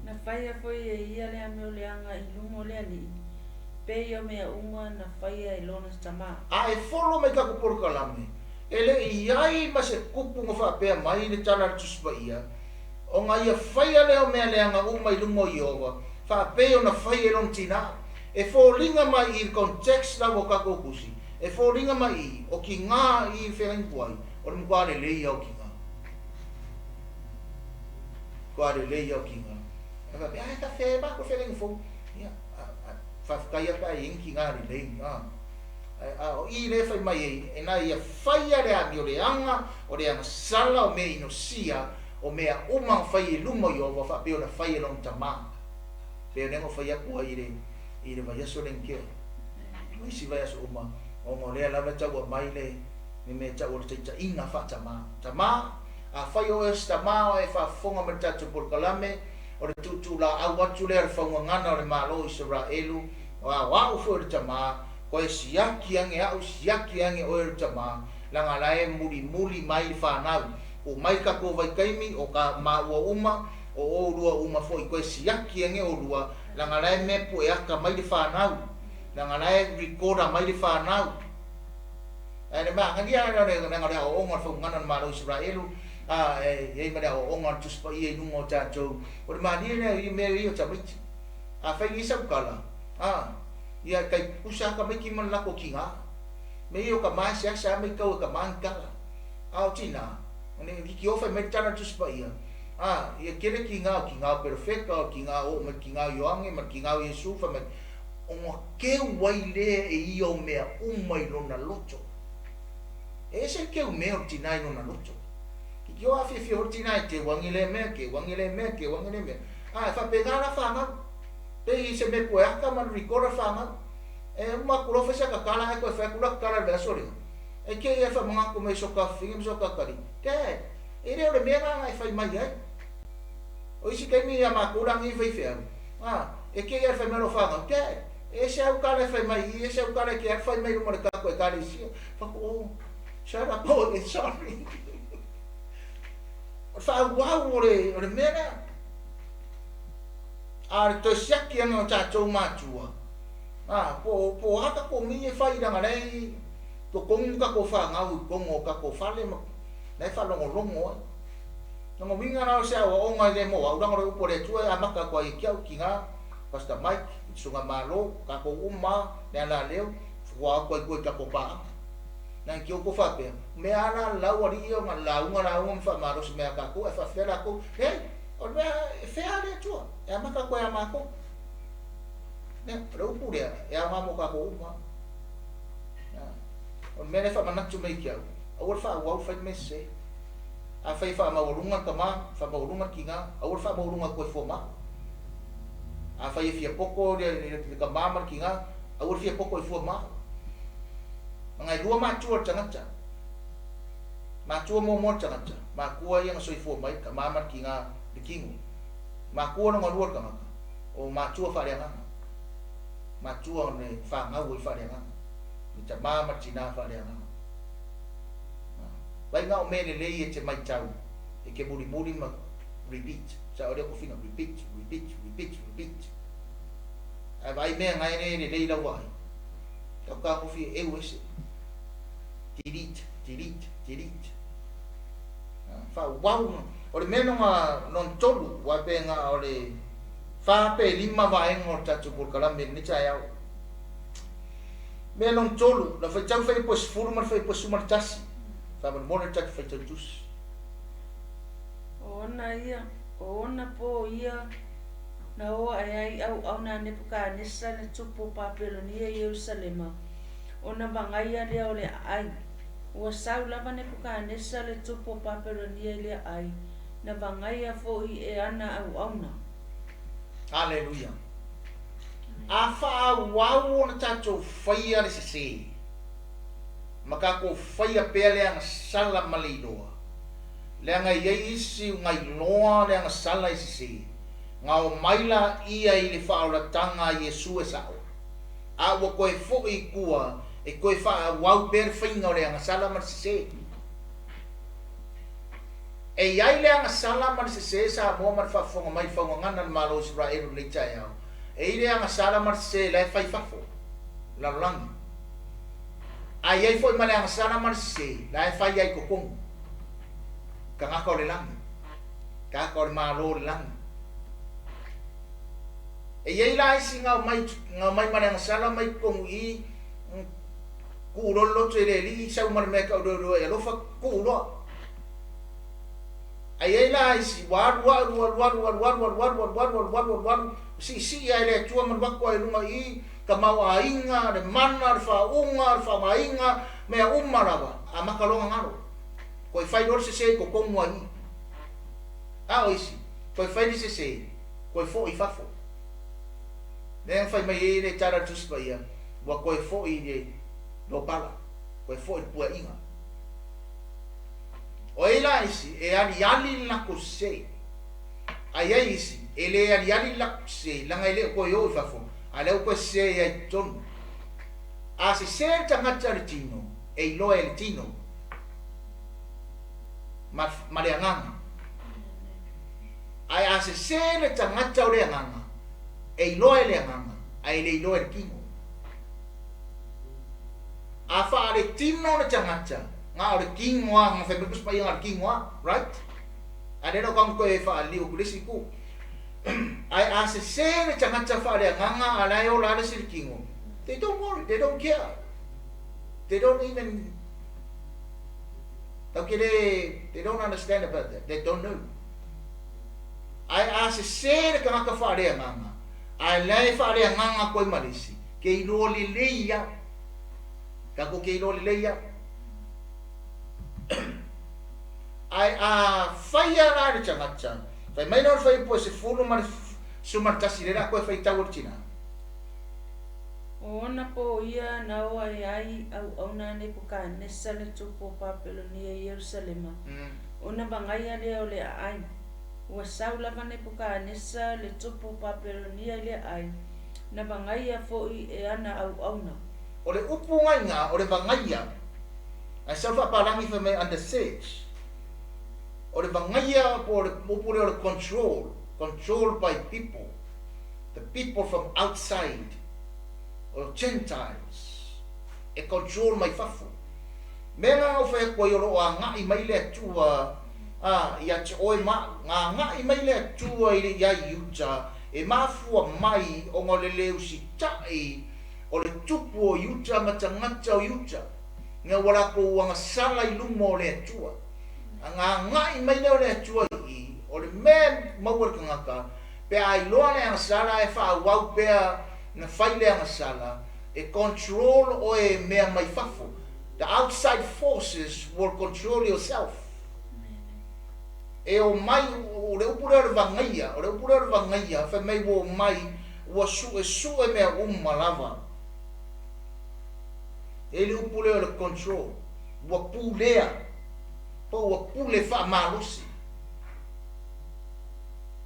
Na faia foi e ia le amioleaga i luga o le Alii, pei o mea uma na faia e lona tamā. A e folo mai taku polokalame, e le i i ai ma se kupu na faapea mai le tala a le Tusi Paia, Ona ia faia lea o mea leaga uma i luma o Ieova, faapei ona fai e lona tinā. E foliga mai i le context lava o tatou tusi, e foliga mai i, o kinā i le feagaiga tuai, o le matua lelei lava o kinā. Matua lelei lava o kinā. Ae faapea, ae faafefea e matou le feagaiga fou. Ia, faafetai lava pe a i ai ni kinā lelei, a. A o i lea e fai mai ai, ina ia faia le amio leaga, o le agasala, o mea inosia, o mea uma na fai i luma o Ieova faapea ona fai e lona tamā. Pei o lea na ou fai atu ai i le, i le vaiaso lea na tea, ma isi vaiaso uma, ona o lea lava e tau aumai le, le mea e tau o le taitaiga faatamā. Tamā, afai o oe o se tamā o e faafofoga mai i le tatou polokalame, o le tuutuulaau atu lea o le faugagana o le Malo o Isaraelu, a o au foi o le tamā, koe siaki ane au, siaki ane oe o le tamā, leaga la e mulimuli mai le fanau. Ua mai tatou vaitaimi, o ka maua uma, o oulua uma foi toe siaki ane oulua, leaga la e mea pue aka mai le fanau, leaga la e recorder mai le fanau. Ae le maagalia lea o le leaga o le aoaoga o le faugana o le Malo o Isaraelu, a e i ai ma le aoaoga o le Tusi Paia i luga o tatou. O le malie lea i mea ia o tamaiti. Afai nei sau tala, a, ia e tai pusa lava tamaiti ma le latou tiga. Mea ia o tama e seasea lava matau e tama ni tala. A o tina, ne i tio fai mai le tala a le Tusi Paia, a, ia tele tiga o tiga o perofeta, o tiga o oo mai le tiga o Ioane ma le tiga o Iesu, fai mai, ona keu ai lea e ia o mea uma i lona loto. E ese le keu mea o le tina i lona loto. Ki tio a fiafia foi le tina e keu ane lea mea, keu ane lea mea, keu ane lea mea. A, e faapena la fanau. Pei se mea pueaka ma le recorder fanau. E uma atu loa fai saka tala ae toe fai atu laka tala i le vaiaso lea. E kei ai whamangaku mai so ka whiwhinga ma so ka kari. Dad, e le o le mea la e whai mai ai. O isi taimi ia mākou la ngi whai wheau. Ah, e kei ai whai mai lo whangau. Dad, e se au kala e whai mai i, e se au kala e ke ai whai mai luma le kako e kare isia. Whako, oh, shut up, oh, sorry. O le whaauau o le, o le mea lea. A le toe siaki ana o tātou mātua. Ah, po, po a kako ngi e whai ranga lei, totonu tatou fanau i totonu o tatou fale ma la e faalogologo ai. Lona uiga la o se aoaoga e le mo au, leaga o le upu a le Atua e amata atu ai e ke au tina, Pastor Mike, i le Susuga Malo, tatou uma le alaleo, fua atu ai tua i tatou paaga. Nai ke outou faapea, o mea a la lau alii ia ona lauga lauga ma faamalosi mai a tatou ae faafefea latou, leai, o le mea e fea le Atua, e amata atu ai ia matou. Lea, o le upu lea, e aoga mo tatou uma. O le mea lea e faamanatu mai ia te au, aua le faaauau fai le mea sese. Afai e faamaualuga le tama, faamaualuga le tina, aua le faamaualuga atu ai fua ma au. Afai e fia poto le, le, le tama ma le tina, aua le fia poto ai fua ma au. Leaga e lua matua o le tagata. Matua muamua le tagata, matua ia na soifua mai, tama ma le tina, le tino. Matua lona lua le tagata, o matua faaleagaga. Matua o le fanau ai faaleagaga. Le tama ma le tina faaleagaga. Vai na o mea lelei e te maitau e ke mulimuli ma repeat. Sa o lea tofiga repeat, repeat, repeat, repeat. Ae vaai mea na e le lelei lau vaai. Tau tagofi e eu ese. Delete, delete, delete. Faaauau. O le mea lona lona tolu, aua pe na o le fa pe lima vaega o le tatou polokalame i lenei taeao. Mea lona tolu, na faitau fuaiupu e 10 ma le fuaiupu e 11. Faamolemole le tatou faitau tusi. O ona ia, o ona pō ia na o aʻe ai ʻauʻauna a Nebukanesa le tupu o Papelonia i Ierusalema, ona vagaia lea o le aʻai. Ua sau lava Nebukanesa le tupu o Papelonia i le aʻai, na vagaia foʻi e ana ʻauʻauna. Aleluia. A faaauau ona tatou faia le sesē, ma tatou faia pea le agasala ma le iloa, leaga e i ai isi ua iloa le agasala e sesē. Gao mai laia i le faaolataga a Iesu e sa'o, a ua toe fo'i i tua e toe faaauau pea le faiga o le agasala ma le sesē. E i ai le agasala ma le sesē Samoa ma le faafofoga mai i le faugagana a le Malo o Isaraelu i lenei taeao, e i ai le agasala ma le sesē la e fai i fafo, lalolagi, ae i ai foi ma le agasala ma le sesē la e fai ai i totonu, tagata o le lagi, tagata o le Malo o le lagi. E i ai la isi gao mai, gao mai ma le agasala mai totonu i i, tuu loa le loto i le alii, sau ma le mea e tauleoleoa i alofa, tuu loa. Ae i ai la isi ua alu alu alu alu alu alu alu alu alu alu alu alu alu alu, siisii lava e le Atua ma alu atu lava i luga i i, tamaoaiga, le mana, le faauuga, le faaaogaina, mea uma lava, amata loa ona galo. Toe fai loa le sese i totonu lava i i. A o isi, toe fai le sese, toe foi i fafo. Lea na fai mai ai le tala a le Tusi Paia, ua toe foi i le lopala, toe foi i le pueaiga. O ai la isi e aliali le latou sese, a i ai isi e le aliali le latou sese, leaga e le o toe o i fafo, a o lea ua toe sese ai i totonu. A sese le tagata i le tino, e iloa e le tino ma, ma le agaga. Ae a sese le tagata o le agaga, e iloa e le agaga, ae le iloa e le tino. A faaletino le tagata, na o le tino lava, na fai mai le Tusi Paia na o le tino lava, right? A lea la ua tau toe faaliliu atu i le isi itu. Ae a sese le tagata faaleagaga a la e ola lava le isi i le tino, they don't worry, they don't care. They don't even tau ke le, they don't understand about that, they don't know. Ae a sese le tagata faaleagaga, ae la e faaleagaga atu ai ma le isi, ke iloa lelei lava. Tatou te iloa lelei lava. Ae a faia la e le tagata, fai mai lea o le fuaiupu e 11 lea o le a toe faitau e le tina. O ona pō ia na o ae ai auauna a Nepukanesa le tupu o Papelonia i Ierusalema, ona vagaia lea o le aai. Ua sau lava Nepukanesa le tupu o Papelonia i le aai, na vagaia foi e ana auauna. O le upu gaiga o le vagaia, ae sau le faapalagi fai mai under siege. O le vagaia po o le upu lea o le control, control by people, the people from outside, o Gentiles, e control mai fafo. Mea na na ou fai atu ai o lo o agai mai le Atua a ia te oe ma au, na agai mai le Atua i le ia Iuta e mafua mai ona o le le usitai o le tupu o Iuta ma tagata o Iuta, ina ua latou agasala i luma o le Atua. A na agai mai lea o le Atua i i, o le mea e maua e le tagata, pe a iloa le agasala ae faaauau pea na fai le agasala, e control oe e mea mai fafo. The outside forces will control yourself. E omai, o le upu lea o le vagaia, o le upu lea o le vagaia, fai mai ua omai, ua suesue mea uma lava. E i ai le upu lea o le control, ua pulea, po ua pule faamalosi.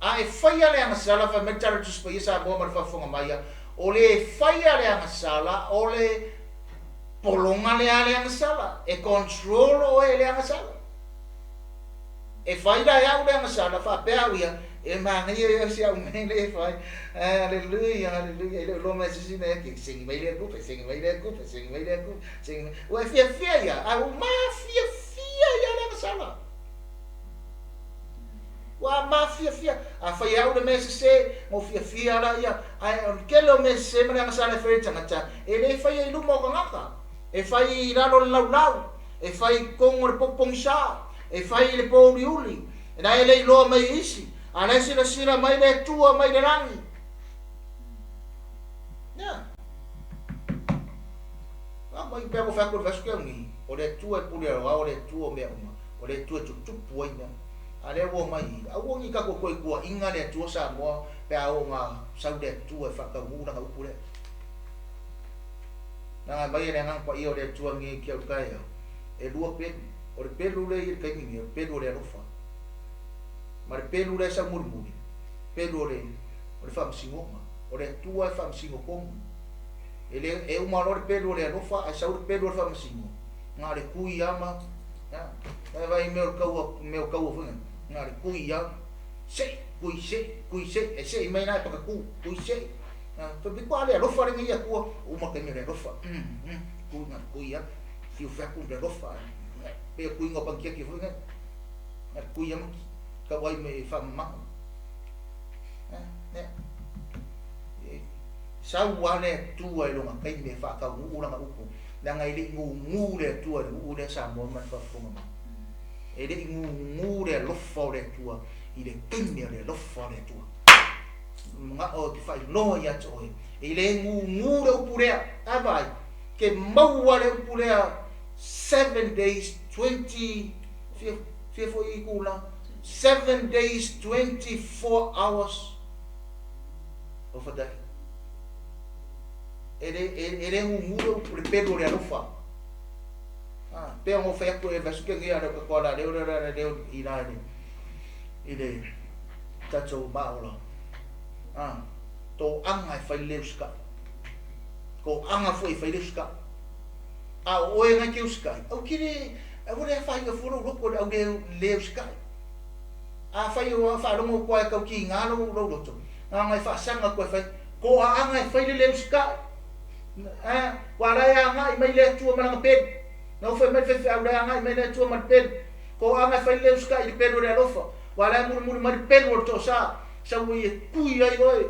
A e faia le agasala, fai mai le Tala o le Tusi Paia Samoa ma le Faafofoga Mai, o le faia le agasala, o le pologa lea a le agasala, e control oe e le agasala. E fai la e au le agasala, faapea au ia, e manaia ia si au mea lea e fai. Haleluia, haleluia, e le o iloa mai e se isi mea, ke segi mai le Atua, pesegi mai le Atua, pesegi mai le Atua, segi mai. Ua e fiafia ia, a ua mafiafia ia le agasala. Ua mafiafia, a fai e au le mea sese, na ou fiafia la ia, ae o le tele o mea sese ma le agasala e fai e le tagata, e le faia i luma o tagata, e fai i lalo o le laulau, e fai i totonu o le potu pogisa, e fai i le pōuliuli, la e le iloa mai e isi, a la e silasila mai le Atua mai le lagi. Ia. A mai pea ua fai atu i le vaiaso kea nei, o le Atua e pule aoao, o le Atua o mea uma, o le Atua e tutupu ai mea uma. A lea ua omai i i, aua nei tatou toe tuuaiga le Atua Samoa pe a oo ina sau le Atua e faataunuu lana upu lea. Leaga aumai e le Agaga Paia o le Atua nei ki au taeao, e lua pelu. O le pelu lea i le taimi nei, o le pelu o le alofa. Ma le pelu lea e sau mulimuli, Pelu o le o le faamasinoga. O le Atua e faamasino tonu. E le e uma loa le pelu o le alofa ae sau le pelu o le faamasino, na o le kui lava ma a vaai i mea o le taua, mea o taua foi nei, na o le kui lava, sei, kui sei, kui sei, e sei mai la e pakatu, kui sei. Fai mai, kua le alofa lenei Atua, uma le taimi o le alofa, kui na o le kui lava, fiu fai atu le alofa, pei o le kuiga o panikeke foi nei, na o le kui lava ma tau ai me faamamago. Sau lava le Atua i lona taimi e faataunuu lana upu, leaga e le i gugu le Atua i le nuu lea Samoa ma le faafofoga mai. E le i gugu le alofa o le Atua i le taimi o le alofa o le Atua. Manao ou te faailoa ia te oe, e le gugu le upu lea. A vaai, ke maua le upu lea 7 days 20, fia, fia foi itula, 7 days 24 hours. O fatai. E le, e, e le gugu le upu le pelu o le alofa. Ah, pe o fai atu e vasu ke ngia le ko la leo le le leo i la le i le tatou maola. Ah, to anga e fai le uska. Ko anga foi fai le uska. A o oe ngai ke uska. Au kiri au le fai o furo loko le au le le uska. A fai o faalogo koa e kau ki ngā lou lou loto. Ngā ngai faasaga koe fai, ko a anga e fai le le usikai. A, ua la e agai mai le Atua ma lana pelu. Na ou fai mai le faifeau la e agai mai le Atua ma le pelu. Ko a anga e fai le le usikai i le pelu o le alofa. Ua la e mulimuli mai le pelu o le toasa. Sau ai e kui ai oe.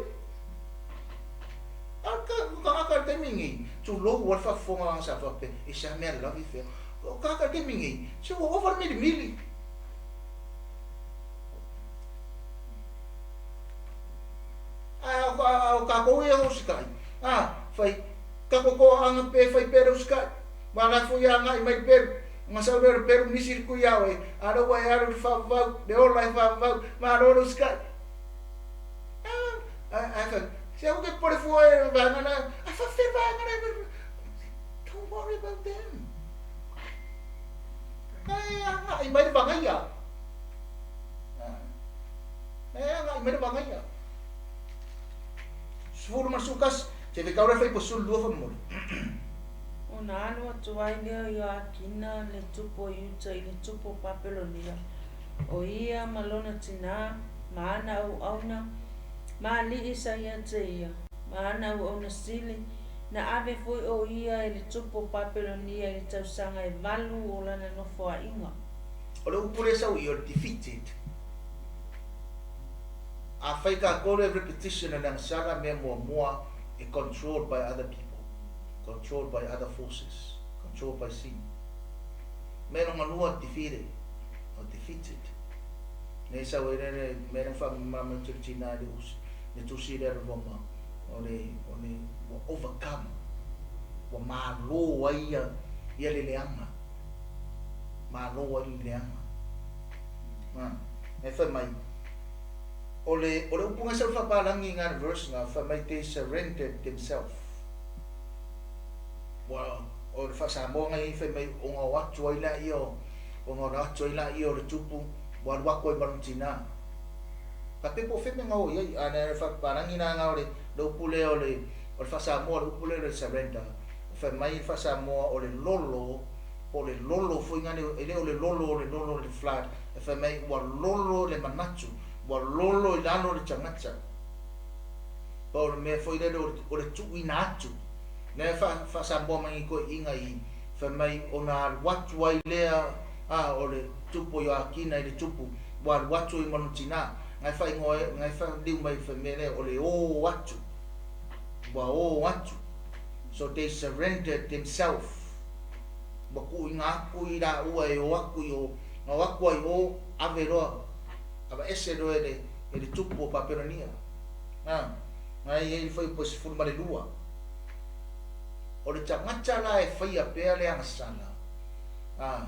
A ka, tagata i le taimi nei, tulou ua le faafofoga sa faapea, e se a mea lava i fea. O tagata i le taimi nei, se ua ova le milimili. A o tatou ia o usikai, a, fai, tatou toaaga pe fai pea le usikai, ma la foi agai mai le pelu, ona sau lea o le pelu misi le kui ia oe, a lea ua e alu i le faavavau, le ola e faavavau, malo le usikai. A, a, fai, se aua ke popole fua e vaega la, a faafefea le vaega la, don't worry about them. E agai mai le vagaia. E agai mai le vagaia. 11, se fetau le faipo 12 faamolemole. Ona alu atu ai lea o Ioakina le tupu o Iuta i le tupu o Papelonia, o ia ma lona tinā, ma ana auauna, ma alii sa ia te ia, ma ana auauna sili, Na ave foi ʻo ia e le tupu o Papelonia i le tausaga e valu o lana nofoaiga. O le upu lea sau i o le defeated. Afai tatou le repetition o le agasala mea muamua e controlled by other people, controlled by other forces, controlled by sin. Mea lona lua defeated or defeated. Nei sau ai le mea lea faamalamalama atu e le tina i le tusi lea a le Roma. O le, o le, ua overcome, ua malo ai ia, ia le leaga. Malo ai le leaga. Ha, e fai mai, o le, o le upu ngai sa le faapalagi i ngā verse ngā, fai mai they surrendered themselves. Ua, o le faa-Samoa ngai fai mai ona o atu ai laia o, ona o atu ai laia o le tupu, ua alu atu ai ma lona tinā. Faapea po o fea mea na o i ai, a na faapalagi la na o le le upu lea o le o le faa-Samoa, le upu lea o le surrender. Fai mai le faa-Samoa o le lolo, po o le lolo foi lea, e le o le lolo o le lolo o le flood, e fai mai ua lolo le manatu, ua lolo i lalo le tagata. Po o le mea foi lele o le tuuina atu. Lea e faa-Samoa mai nei toeaiina i, fai mai ona alu atu ai lea a o le tupu o Ioakina i le tupu, ua alu atu ai ma lona tinā. Ngai faaigoa e, ngai faaliu mai fai mea lea o le ō atu. Ua ō atu. So they surrendered themselves. Ua tuuina atu i laua e o atu i o, na o atu ai o, ave loa, aveese loa e le, e le tupu o Papelonia. A, ngai e i ai le fuaiupu e 12. O le tagata la e faia pea le agasala, a,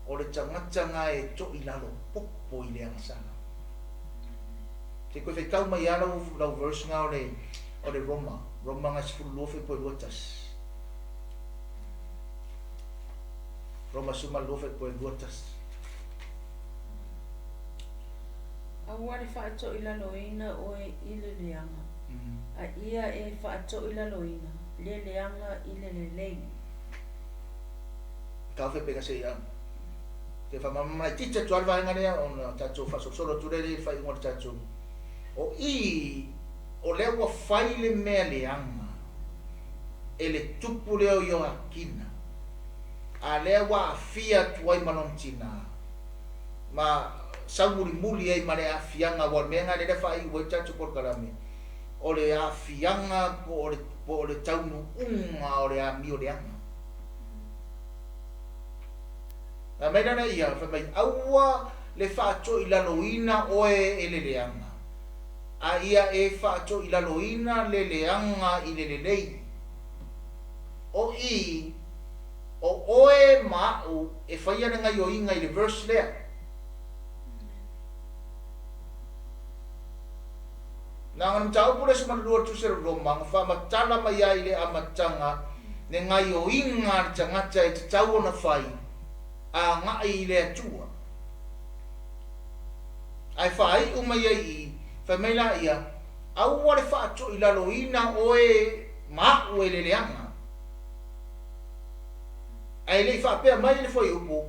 o le tagata na e toilalo popo i le agasala. Se koe faitau mai lava lau, lau verse na o le, o le Roma, Roma na 12 fuaiupu e 21. Roma 12 fuaiupu e 21. Aua le faatoilaloina oe i le leaga, a ia e faatoilaloina le leaga i le lelei. Tau fe peka se ia. Te whamamama laitiiti atu lava le vaega lea ona tatou faasolosolo atu lea i le faaiuga o le tatou. O i, o lea ua fai le mea leaga e le tupu lea o Ioakina, a lea ua aafia atu ai ma lona tinā, ma saumulimuli ai ma le aafiaga, aua o le mea lena lea faaiu ai le tatou polokalame, o le aafiaga po o le, po o le taunuuga o le amio leaga. Fai mai lana ia, fai mai, Aua le faatoilaloina oe e le leaga, a ia e faatoilaloina le leaga i le lelei. O i, o oe ma a'u e faia le gaioiga i le verse lea. Na ona mataupu le 12 o le Tusi a le Roma na faamatala mai ai i le amataga le gaioiga a le tagata e tatau ona fai agai i le Atua. Ae faaiu mai ai i, fai mai laia, Aua le faatoilaloina oe ma a'u e le leaga. Ae le i faapea mai le fuaiupu,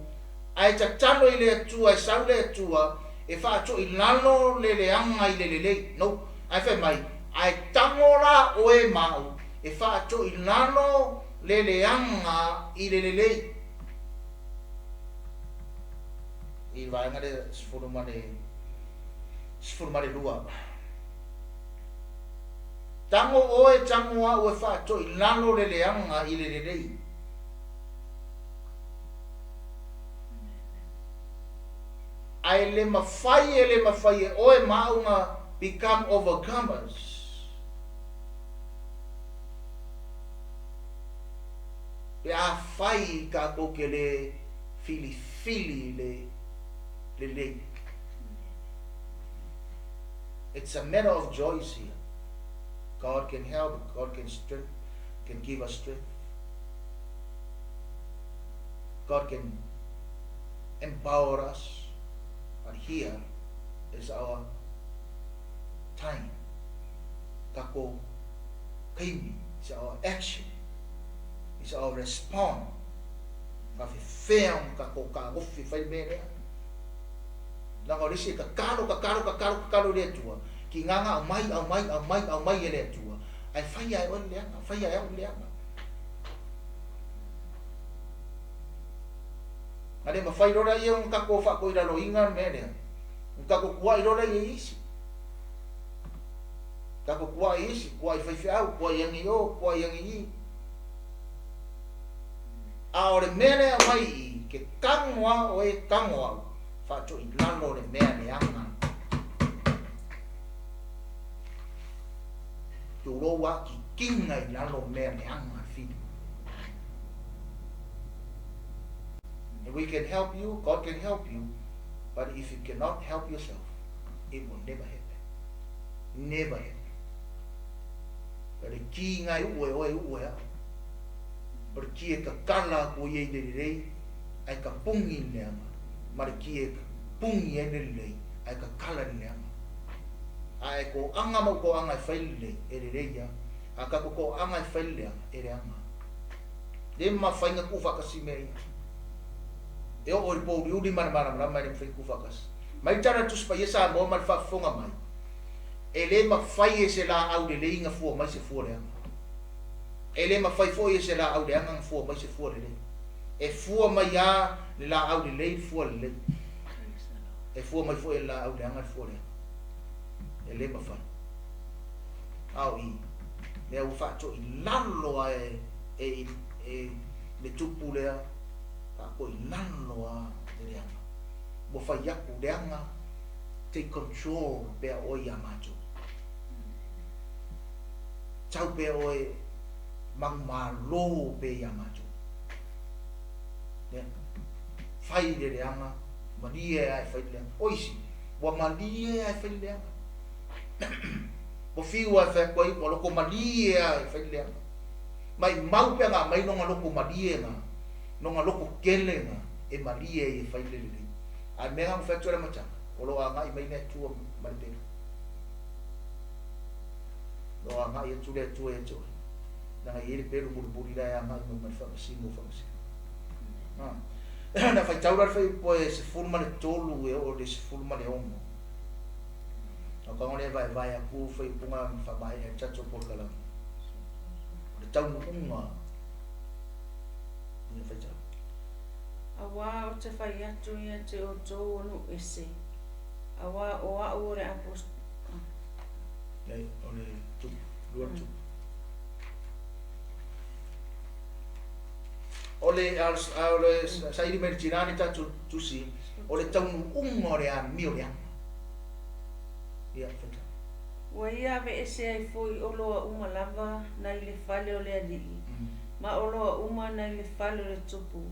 Ae tatalo i le Atua e sau le Atua e faatoilalo le leaga i le lelei. No. Ae fai mai, Ae tago la oe ma au e faatoilalo le leaga i le lelei. I le vaega lea 12. Tago oe, tago au e faatoilalo le leaga i le lelei. Ae le mafai e le mafai e oe ma au na become overcomers. Pe afai tatou te le filifili le lelei. It's a matter of joyce here. God can help, God can strength, can give us strength. God can empower us, but here is our time. Takou kaimi, it's our action, it's our response. Faafefea ona takou tagofi e fai le mea lea. Leaga o le isi e tatalo, tatalo, tatalo, tatalo i le Atua, ki ngā ngā aumai, aumai, aumai, aumai e le Atua, ae faia e oe le leaga, faia e au le leaga. A le mafai loa laia ona tatou faatoilaloina le mea lea, ona tatou tuuai loa laia i isi. Tatou tuuai i isi, tuuai i faifeau, tuuai ane i o, tuuai ane i i. A o le mea lea e aumai i i, ke tago a oe, tago au, faatoilalo le mea leaga. Tulou a kikiga i lalo mea leaga fili. And we can help you, God can help you, but if you cannot help yourself, it will never happen. Never happen. O le ki ngai ue oe ue au. O le ki e kakala aku ia i le lelei, ai ka pungi i le leaga. Ma le ki e pungi ai le lelei, ai kakala i le leaga. A e koaga ma ou koaga e fai lelei, e lelei ia. A tatou koaga e fai le leaga, e leaga. Le mafai na tuufaatasi mea ia. E oo i le pouliuli ma le malamalama e le mafai na tuufaatasi. Mai tala le Tusi Paia Samoa ma le faafofoga mai, e le mafai e se laau lelei na fua mai se fua leaga. E le mafai foi e se laau leaga na fua mai se fua lelei. E fua mai lava le laau lelei le fua lelei. E fua mai foi e le laau leaga le fua leaga. E le mafai. A o i, lea ua faatoilalo lava e, e, e le tupu lea, faatoilalo lava le leaga. Ua fai atu leaga, take control pea oe iā matou. Tau pea oe manumalo pea iā matou. Lea, fai le leaga, malie lava e fai le leaga. O isi, ua malie lava e fai le leaga. Ua fiu lava e fai atu ai, ua loko malie lava e fai le leaga. Maimau pe ana aumai lona loko malie na, lona loko tele na, e malie ai e fai le lelei. A o le mea lena na fai atu ai le amataga. O lo o agai mai le Atua ma le pelu. O lo o agai atu le Atua ia te oe. Leaga e i ai le pelu mulimuli la e agai mai ma le faamasino o faamasino. Na faitau la le fuaiupu e 13 e oo i le 16. O ka lea vaevae atu fuaiupuga ma faamaea ai le tatou polokalame. O le taunuuga ia faitau. Auā ou te fai atu ia te outou o nuu ese, auā o a'u o le apo. Nei, o le tupu, lua le tupu. O le, a o le saili mai le tinā ni tatou tusi, o le taunuuga o le amio leaga. Ia, faitau. Ua ia aveese ai foi oloa uma lava nai le fale o le alii, ma oloa uma nai le fale o le tupu.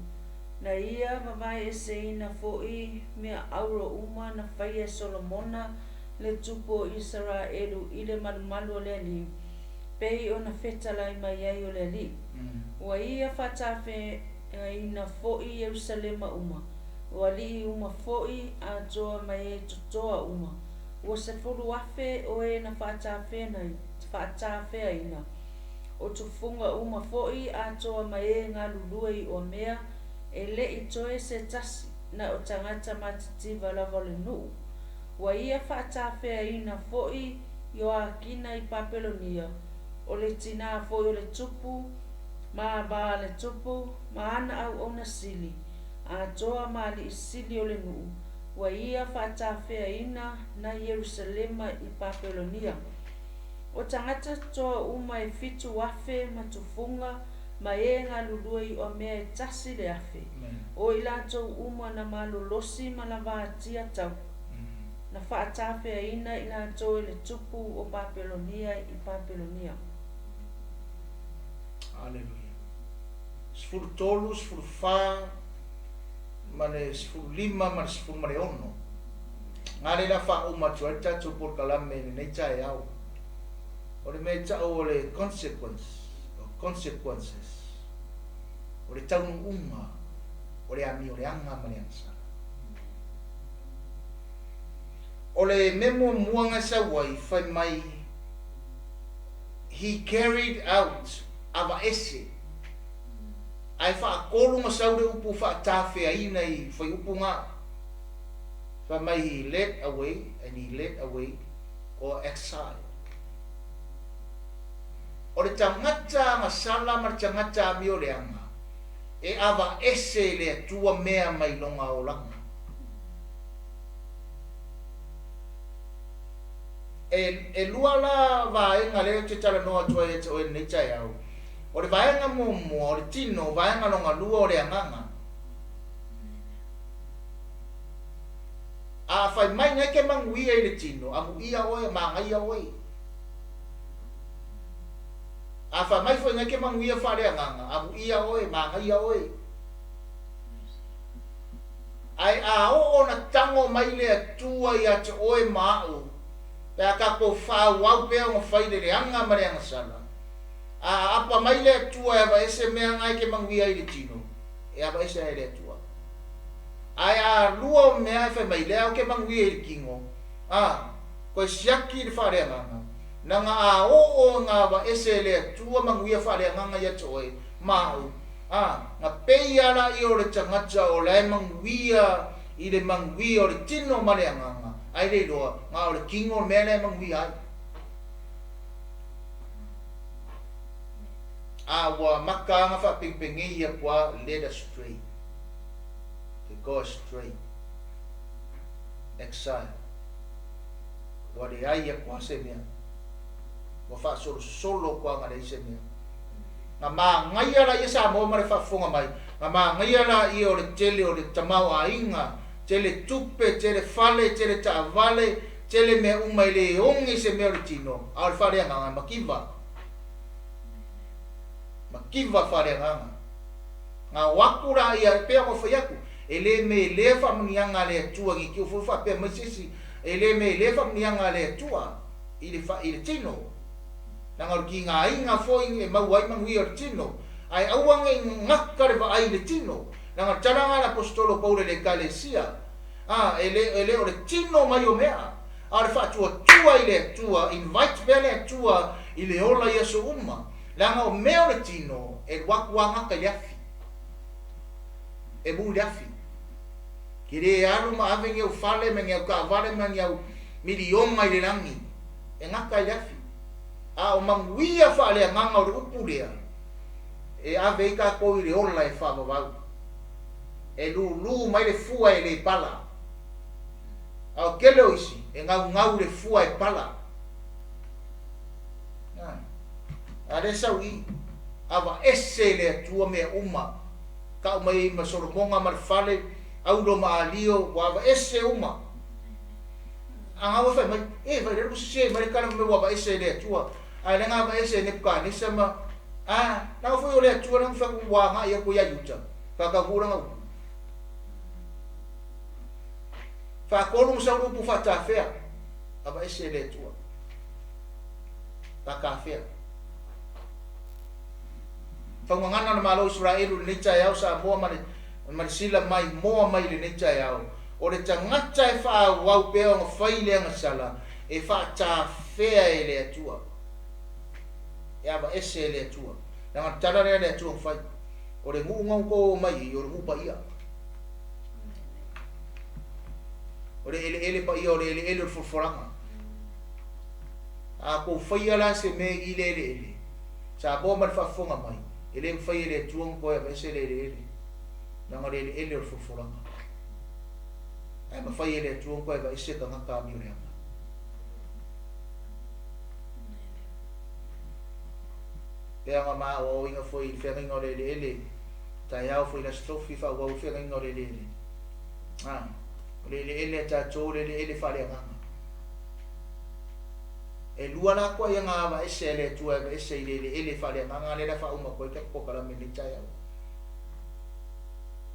Na ia vavaeeseina foi mea auro uma na faia e Solomona le tupu o Isaraelu i le malumalu o le Alii, pei ona fetalai mai ai o le Alii. Ua ia faatafeaina foi Ierusalema uma, o alii uma foi atoa ma e totoa uma, ua 10,000 o e na faatafeaina, o tufuga uma foi atoa ma e galulue i oamea, e le i toe se tasi, na o tagata matitiva lava o le nuu. Ua ia faatafeaina foi Ioakina i Papelonia, o le tinā foi o le tupu, ma ava a le tupu, ma ana auauna sili, atoa ma alii sili o le nuu, ua ia faatafeaina nai Ierusalema i Papelonia. O tagata toa uma e 7,000 ma tufuga ma e galulue i oamea e 1,000. O i latou uma na malolosi ma lavatia tau, na faatafeaina i latou e le tupu o Papelonia i Papelonia. Aleluia. 13, 14 ma le 15 ma le 16. Ngā le la faauma atu ai le tatou polokalame i lenei taeao. O le mea e ta'u o le consequence, o consequences, o le taunuuga o le amio leaga ma le agasala. O le mea muamua na e sau ai, fai mai, he carried out, avaese. Ae faatolu na sau le upu faatafeaina i fuaiupu na. Fai mai he led away and he led away or exiled. O le tagata agasala ma le tagata amio leaga, e avaese e le Atua mea mai lona olaga. E, e lua la vaega lea ou te talanoa atu ai ia te oe i lenei taeao. O le vaega muamua, o le tino, vaega lona lua, o le agaga. A fai mai nai ke manuia i le tino, amuia oe, magaia oe. A fai mai foi nai ke manuia faaleagaga, amuia oe, magaia oe. Ae a oo na tago mai le Atua ia te oe ma a'u, pe a tatou faaauau pea ona fai le leaga ma le agasala, a aapa mai le Atua e avaese mea na e te manuia ai i le tino, e avaese ai e le Atua. Ae a lua o mea e fai mai, lea ou te manuia i le tino, a, toe siaki le faaleagaga, na a oo na avaese e le Atua manuia faaleagaga ia te oe ma a'u, a, na pei lava laia o le tagata o la e manuia i le manuia o le tino ma le agaga, ae le iloa, na o le tino le mea lea e manuia ai. A ua maka aga faapenipengei ia kua led astray. They go astray. Exile. Ua leai akua se mea. Ua faasolosolo akua na leai se mea. Na magaia laia Samoa ma le faafofoga mai, na magaia laia o le tele o le tamaoaiga, tele tupe, tele fale, tele taavale, tele mea uma e le oge se mea o le tino, a o le faaleagaga e mativa. Mativa faaleagaga. Na o atu laia, e pei ona ou fai atu, e le melea faamanuiaga a le Atua, ne i te i ua foi faapea mai se isi, e le melea faamanuiaga a le Atua i le, i le tino. Leaga o le tigaina foi e maua ai manuia o le tino, ae aua ne i gata le vaai i le tino. Leaga o le tala lena a le Aposetolo o Paulo i le Ekalesia, A, e le, e le o le tino mai o mea, a o le faatuatua i le Atua, invite pea le Atua i le ola i aso uma, leaga o mea o le tino e alu atu lava gata i le afi. E mu i le afi. Ke le alu ma ave ni au fale ma ni au taavale ma ni au miliona i le lagi, e gata i le afi. A o manuia faaleagaga o le upu lea, e ave ai tatou i le ola e faavavau. E lūlū mai le fua e le pala. A o tele o isi, e gaugau le fua e pala. A lea sau i, avaese e le Atua mea uma, tau mai ai ma Solomoga ma le fale, aulo ma alio, ua avaese uma. A gaua fai mai, e vai lea ua sese mai le tala fai mai ua avaese e le Atua. Ae lea na avaese e Nepukanesa ma, a, leaga foi o le Atua lea na fai atu ua agai atu ia Iuta, faataunuu lana upu. Faatolu ma sau le upu faatafea, avaese e le Atua. Faatafea. Faugagana o le Malo o Isaraelu i lenei taeao, Samoa ma le, ma le sila maimoa mai i lenei taeao. O le tagata e faaauau pea ona fai le agasala, e faatafea e le Atua. E avaese e le Atua. Leaga o le tala lea a le Atua na fai, O le nuu na outou omai ai, o le nuu paia. O le eleele paia, o le eleele o le folafolaga. A tou faia la se mea i le eleele, Samoa ma le faafofoga mai, e le mafai e le Atua ona toe aveese le eleele, leaga o le eleele o le folafolaga. Ae mafai e le Atua ona toe aveese tagata amioleaga. Peaga ma aoaoina foi i le feagaiga o le eleele, taeao foi i le Aso Tofi faaauau le feagaiga o le eleele. A, o le eleele a tatou o le eleele faaleagaga. E lua la koa ia nga avaese a le Atua e aveese i le eleele faaleagaga lea o le a faauma atu ai le tatou polokalame i lenei taeao.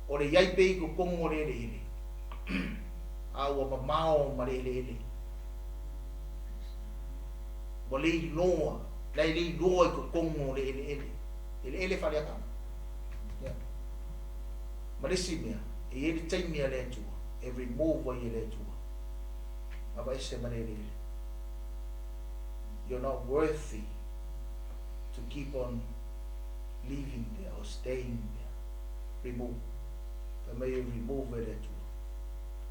O le i ai pea i totonu o le eleele, a ua mamao ma le eleele. Ua le iloa, la e le iloa i totonu o le eleele, eleele faaleagaga. Ia. Ma le isi mea, e i ai le taimi a le Atua e remove ai e le Atua, aveese ma le eleele. You're not worthy to keep on living there or staying there. Remove. Fai mai e remove e le Atua.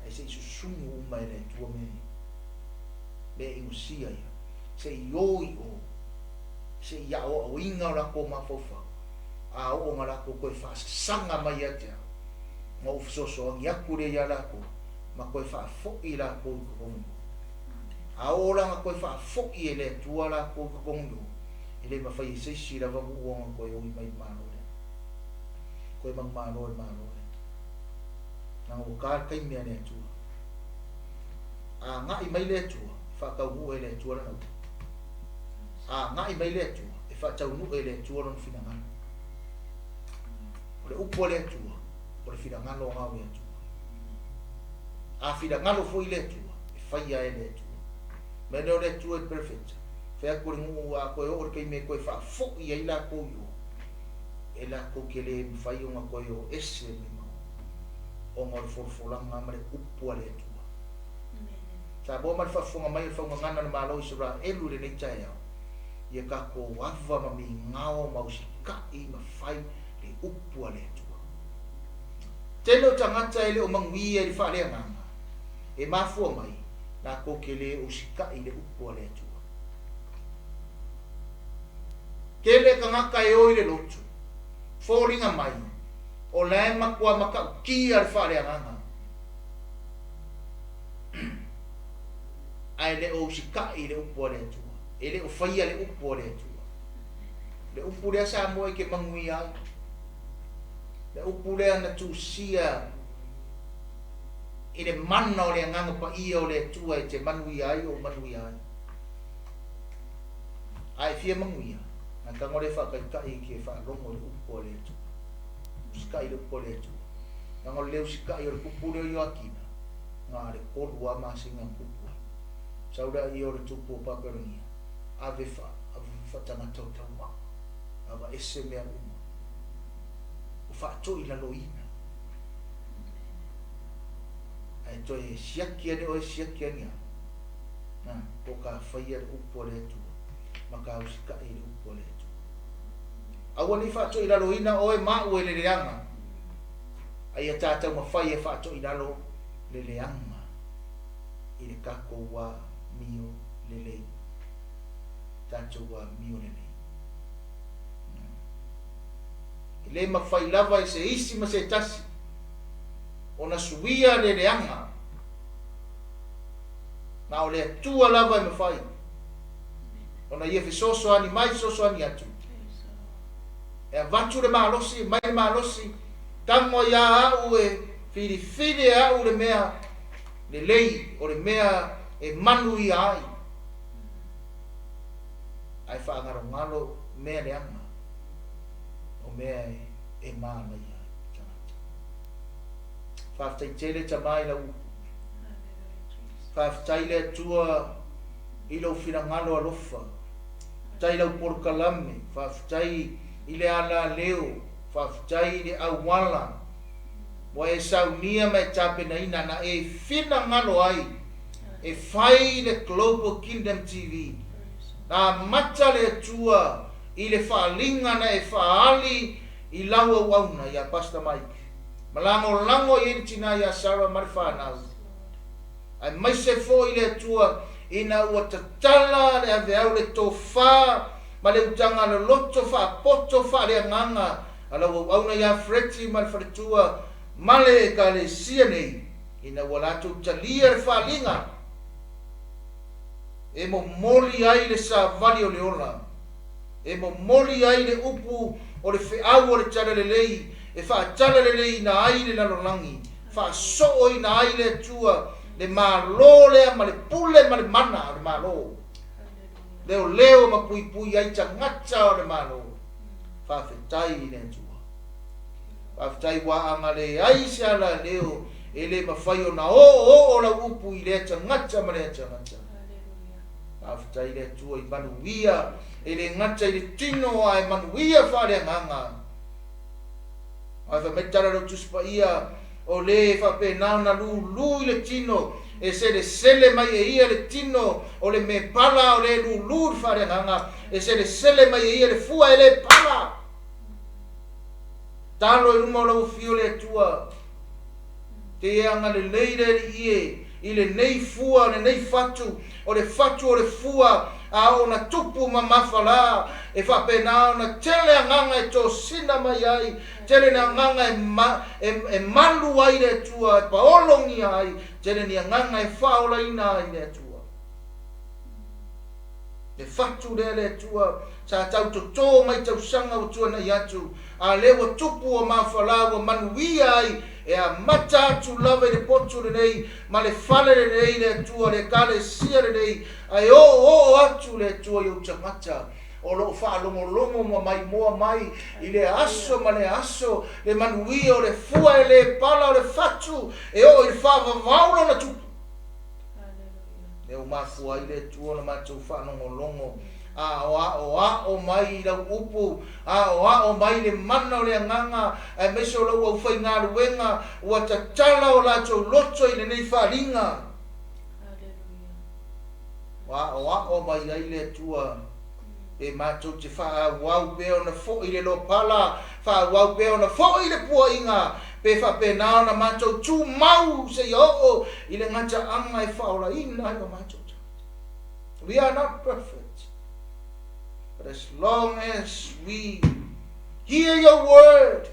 Ae se i susunu uma e le Atua mea ia. Mea inosia ia. Se i o i o. Se i aoaoina o latou mafaufau. A oo ona latou toe faasasaga mai ia te au, ona ou fesoasoani atu lea ia latou, ma toe faafoi latou i totonu o. A oo la ona toe faafoi e le Atua latou i totonu o, e le mafai e se isi lava nuu ona toe oi mai i le Malo lea. Toe manumalo i le Malo lea. Leaga ua ta le taimi a le Atua. A agai mai le Atua, e faataunuu e le Atua lana upu. A agai mai le Atua, e faataunuu e le Atua lona finagalo. O le upu a le Atua, o le finagalo na o le Atua. A finagalo foi le Atua, e faia e le Atua. Mea lea o le Atua e perfect. Fai atu le nuu a toe oo le taimi e toe faafoi ai latou i o, e latou te le mafai ona toe o ese mai ma o, ona o le folafolaga ma le upu a le Atua. Samoa ma le faafofoga mai o le faugagana o le Malo o Isaraelu i lenei taeao, ia tatou ava ma migao ma usita'i ma fai le upu a le Atua. Tele o tagata e le o manuia i le faaleagaga, e mafua mai latou te le usita'i i le upu a le Atua. Tele tagata e o i le lotu, foliga mai o la e matua matautia le faaleagaga, ae le o usita'i i le upu a le Atua, e le o faia le upu a le Atua. Le upu lea Samoa e te manuia ai, le upu lea na tusia i le mana o le Agaga Paia o le Atua e te manuia ai ou manuia ai. A e fia manuia, na tago lea faataitai e te faalogo i le upu a le Atua. Usita'i i le upu a le Atua. Leaga o le le usita'i o le tupu lea o Ioakina, na le tolu lava masina na tupu ai. Sau lea ia o le tupu o Papelonia, ave fa, ave faatagata o taua, avaese mea uma. Ua faatoilaloina. Ae toe siaki ane oe siaki ane au. Na, po o ka faia le upu a le Atua, ma ka usitaʻi i le upu a le Atua. Aua ne i faatoilaloina oe ma aʻu e le leaga, a ia ta taumafai e faatoilalo le leaga i le tatou amio lelei. Tatou amio lelei. Na. E le mafai lava e se isi ma se tasi ona suia le leaga, na o le Atua lava e mafai ona Ia fesoasoani mai fesoasoani atu. E avatu le malosi, aumai le malosi, tago ia au e filifili e au le mea lelei, o le mea e manuia ai, ae faagalogalo mea leaga, o mea e manaia ai tagata. Faafetai tele Tama i lau upu. Faafetai le Atua i lou finagalo alofa. Faafetai i lau polokalame. Faafetai i le alaleo. Faafetai i le auala ua e saunia ma e tapenaina na e finagalo ai e fai le Global Kingdom TV. Na amata le Atua i le faaaliga na e faaali i lau auauna ia Pastor Mike ma lagolago i ai le tina ia Sarah ma le fanau, aemaise foi le Atua ina ua tatala le aveau le tofa ma le utaga loloto faapoto faaleagaga a lau auauna ia Freddie ma le faletua ma le Ekalesia nei ina ua latou talia le faaliga e momoli ai le savali o le ola, e momoli ai le upu o le feau o le talalelei e faatalaleiina ai le lalolagi, faasooina ai le Atua, le Malo lea ma le pule ma le mana o le Malo, leoleo ma puipui ai tagata o le Malo. Faafetai i le Atua. Faafetai ua agaleai se alaleo e le mafai ona oooo lau upu i lea tagata ma lea tagata. Faafetai le Atua i manuia e le gata i le tino ae manuia faaleagaga. Ae fai mai le tala a lou Tusi Paia, O le e faapena ona lulu i le tino, e selesele mai e ia le tino o le me pala, o le e lulu i le faaleagaga, e selesele mai e ia le fua e le pala. Talo i luma o lau afio le Atua, te e agalelei le Alii e i lenei fua, lenei fatu, o le fatu o le fua a ona tupu ma mafala, e faapena ona tele agaga e tosina mai ai, tele ni agaga e, e, e malu ai le Atua, e paologia ai, tele ni agaga e faaolaina ai le Atua. Le fatu lea le Atua sa tau totō mai tausaga ua tuanai atu, a lea ua tupu ua mafala ua manuia ai, e amata atu lava i le potu lenei ma le fale lenei le Atua, le Ekalesia lenei, ae oooo atu le Atua i ou tagata o lo o faalogologo ma maimoa mai i lea aso ma lea aso le manuia o le fua e le pala o le fatu e oo i le faavavau lona tupu. Lea ua mafua ai le Atua ona matou faalogologo a aoaoao mai i lau upu, aoao mai le mana o le Agaga, aemaise o lau aufaigaluega ua tatala o latou loto i lenei faaaliga. Ua aoao mai ai le Atua pe matou te faaauau pea ona foi le lopala, faaauau pea ona foi le puaiga, pe faapena ona matou tumau seia oo i le gataaga e faaolaina ai o matou tagata. We are not perfect, but as long as we hear your word,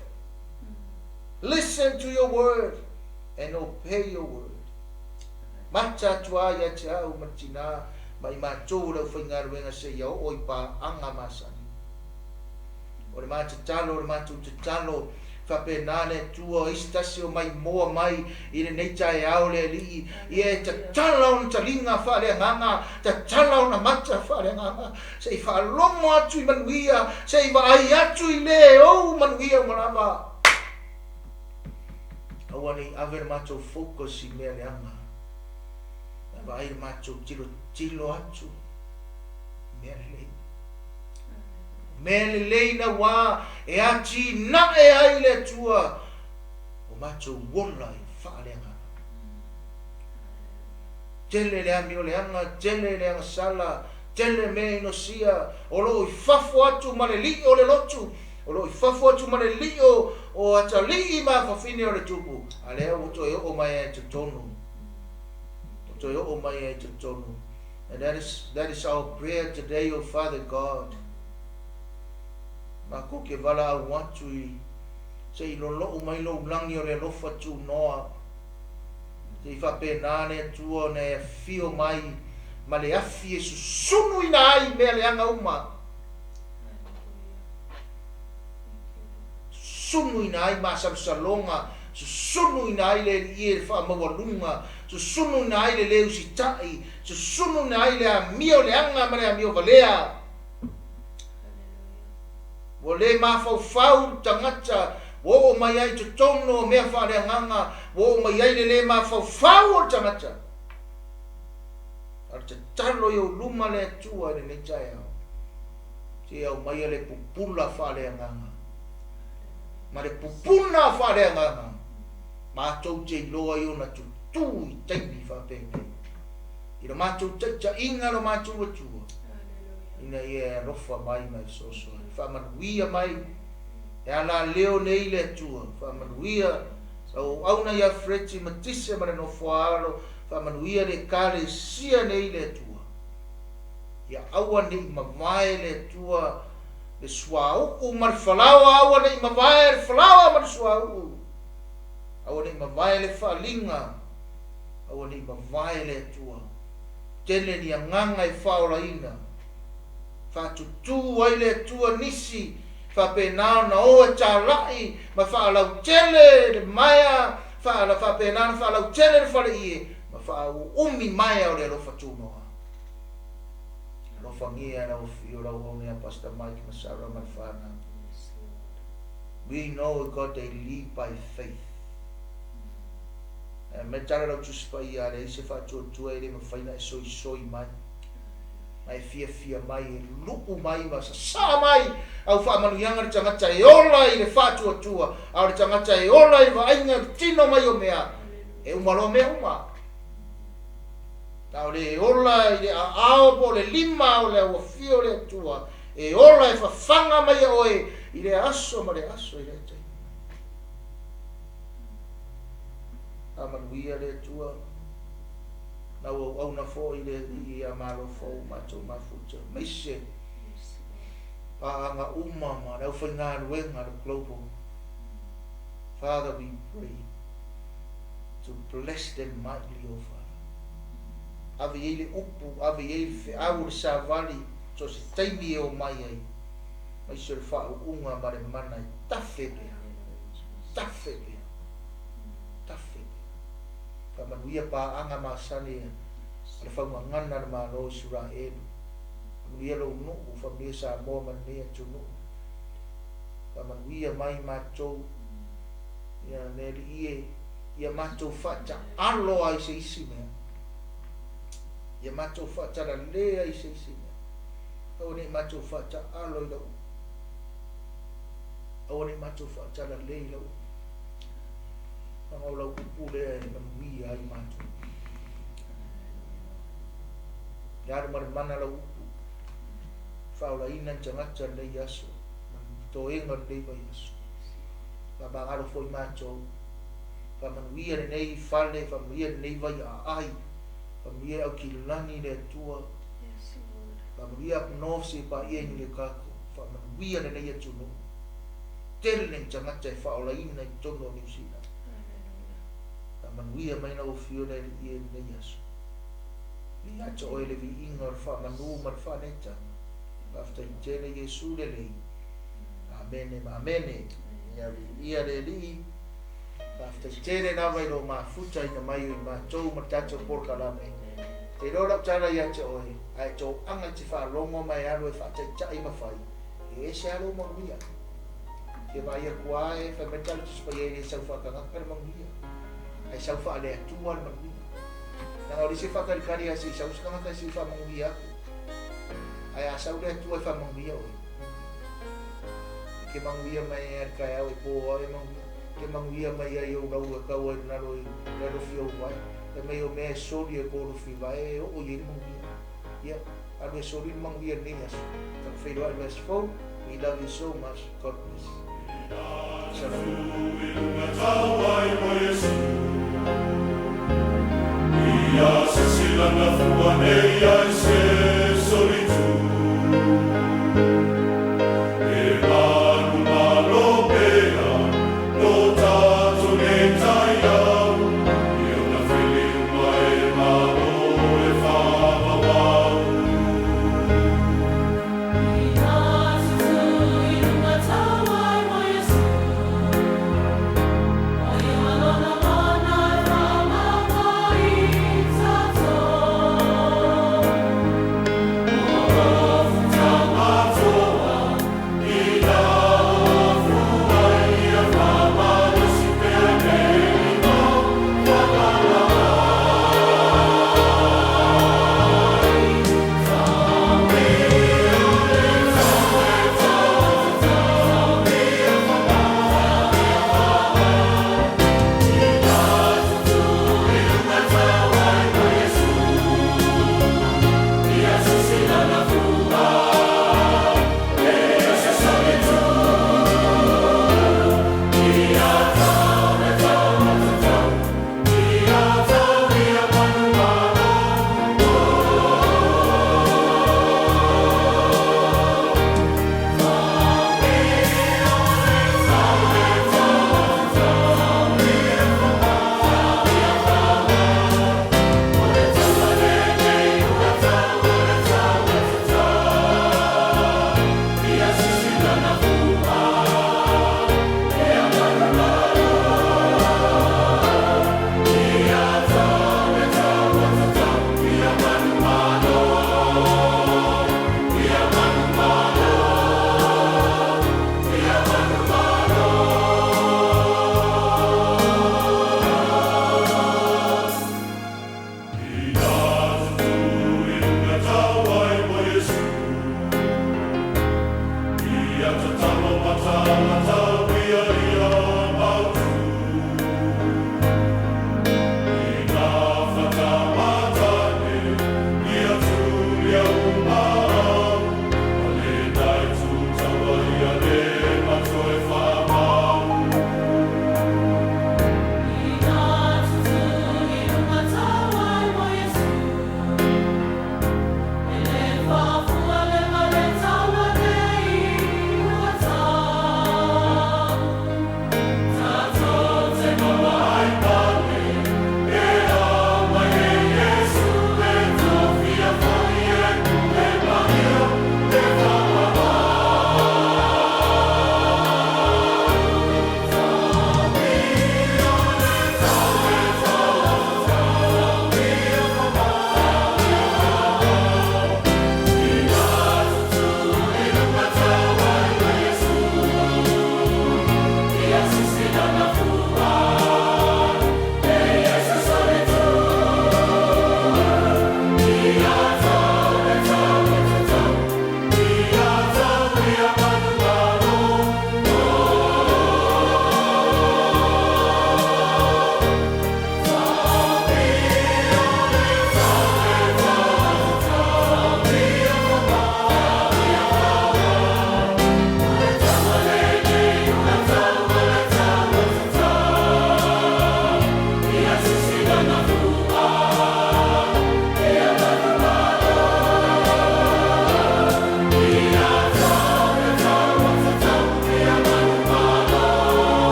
listen to your word, and obey your word, Mata atu a ia te au ma le tinā ma i matou o le aufaigaluega seia oo i paaga masani. O le ma tatalo, o le matou tatalo, faapena le Atua o isi tasi o maimoa mai i lenei taeao le Alii, ia e tatala ona taliga faaleagaga, tatala ona mata faaleagaga, se i faalogo atu i manuia, se i vaai atu i le ou manuia uma lava. Aua ne i ave le matou focus i mea leaga, ae vaai le matou tilotilo atu i mea lelei. O mea lelei naua e atinae ai le Atua o matou ola i faaleagaga. Tele le amioleaga, tele le agasala, tele mea inosia, o lo o i fafo atu ma le lii o le lotu, o lo o i fafo atu ma le lii o atalii ma afafine o le Tupu, a lea ua toe oo mai ai i totonu. Ua toe oo mai ai i totonu. And that is our prayer today, O Father God. Matou te valaau atu i se i lolou mai lou lagi o le alofa tunoa. Se i faapena le Atua ona e afio mai ma le afi e susunuina ai mea leaga uma. Susunuina ai masalosaloga, susunuina ai le alii e le faamaualuga, susunuina ai le lē usitai, susunuina ai le amio leaga ma le amio valea. Ua le mafaufau le tagata ua oo mai ai i totonu o mea faaleagaga, ua oo mai ai le le mafaufau o le tagata. A o le tatalo i ou luma le Atua i lenei taeao, se i aumaia le pupula faaleagaga ma le pupuna faaleagaga matou te iloa ai ona tutū i taimi faapenei. I lo matou taitaiga lo matou Atua, ina ia e alofa mai ma e fesoasoani. Faamanuia mai e ala leo nei le Atua. Faamanuia lau auauna ia Freti Matise ma le nofoaalo. Faamanuia le Ekalesia nei le Atua. Ia aua ne i mavae le Atua le suauu ma le falaoa, aua ne i mavae le falaoa ma le suauu, aua ne i mavae le faaliga, aua ne i mavae le Atua. Tele ni agaga e faaolaina, faatutū ai le Atua nisi, faapena ona o e talai ma faalautele le maea, faapena ona faalautele le faleie ma faauumi maea o le alofa tunoa. Alofagia lau afio lau auauna ia Pastor Mike ma Sarah ma le fanau. We know God they live by faith. Ae mai tala lau Tusi Paia, leai se faatuatua e le mafai ona e soisoi mai, ma e fiafia mai, e luu mai ma sasaa mai au faamanuiaga le tagata e ola i le faatuatua, a o le tagata e ola i le vaaiga i le tino mai o mea, e uma loa mea uma. A o le ola i le aao po o le lima o le auafio o le Atua, e ola e fafaga mai e oe i lea aso ma lea aso i lea taimi. Faamanuia le Atua, lau auauna foi le Alii ia malo fou matou mafuta, maise paaga uma ma le aufaigaluega le Global. Father, we pray to bless them mightily, O Father. Ave i ai le upu, ave i ai le feau o le savali, so se taimi e o mai ai, maise o le faauuga ma le mana e tafe pea, tafe pea, tafe pea. Faamanuia paaga masani a le faugagana a le Malo o Isaraelu. Faamanuia lou nuu, faamanuia Samoa ma lenei atunuu. Faamanuia mai matou, ia le Alii e, ia matou faataalo ai se isi mea. Ia matou faatalale ai se isi mea. Aua ne i matou faataalo i lau upu. Aua ne i matou faatalale i lau upu. Leaga o lau upu lea e manuia ai matou. E alu ma le mana lau upu. Faaolaina ni tagata lenei aso, ma ni toega lenei vaiaso. Faamagalo foi matou. Faamanuia lenei fale, faamanuia lenei vaiaai, faamanuia e aukilani le Atua. Faamanuia up north se paia i Nulekako, faamanuia lenei atunuu. Tele ni tagata e faaolaina i totonu o Niu Sila. Faamanuia mai lau Afioga i le Alii e lenei aso. Ia te oe le viiga o le faamanu ma le faaneetaga. Faafetai tele Iesu lelei. Amene ma amene. Ia viia le Alii. Faafetai tele lava i lou mafutaina mai o i matou ma le tatou polokalame. Te iloa lau tala ia te oe, a e toaga i te faalogo ma e alu e faataitai ma fai, e ese lava lou manuia. Te vaai atu lava e fai mai le tala Tusi Paia e le sau faatagata le manuia, ae sau faale-Atua le manuia. Leaga o le isi e faatalikali lava se i sau se tagata se i faamanuia atu, ae a sau le Atua e faamanuia oe, e te manuia mai ai lava i le taeao e po lava e manuia. E te manuia mai ai i ou laua e tau ai i lalo i le alofi o ou vae. Fai mai o mea e soli e ko lufi vae e oo i ai le manuia. Ia, alu e soli le manuia i lenei aso. Tatou feiloai i le vaiaso fou. We love you so much. God bless. Salam.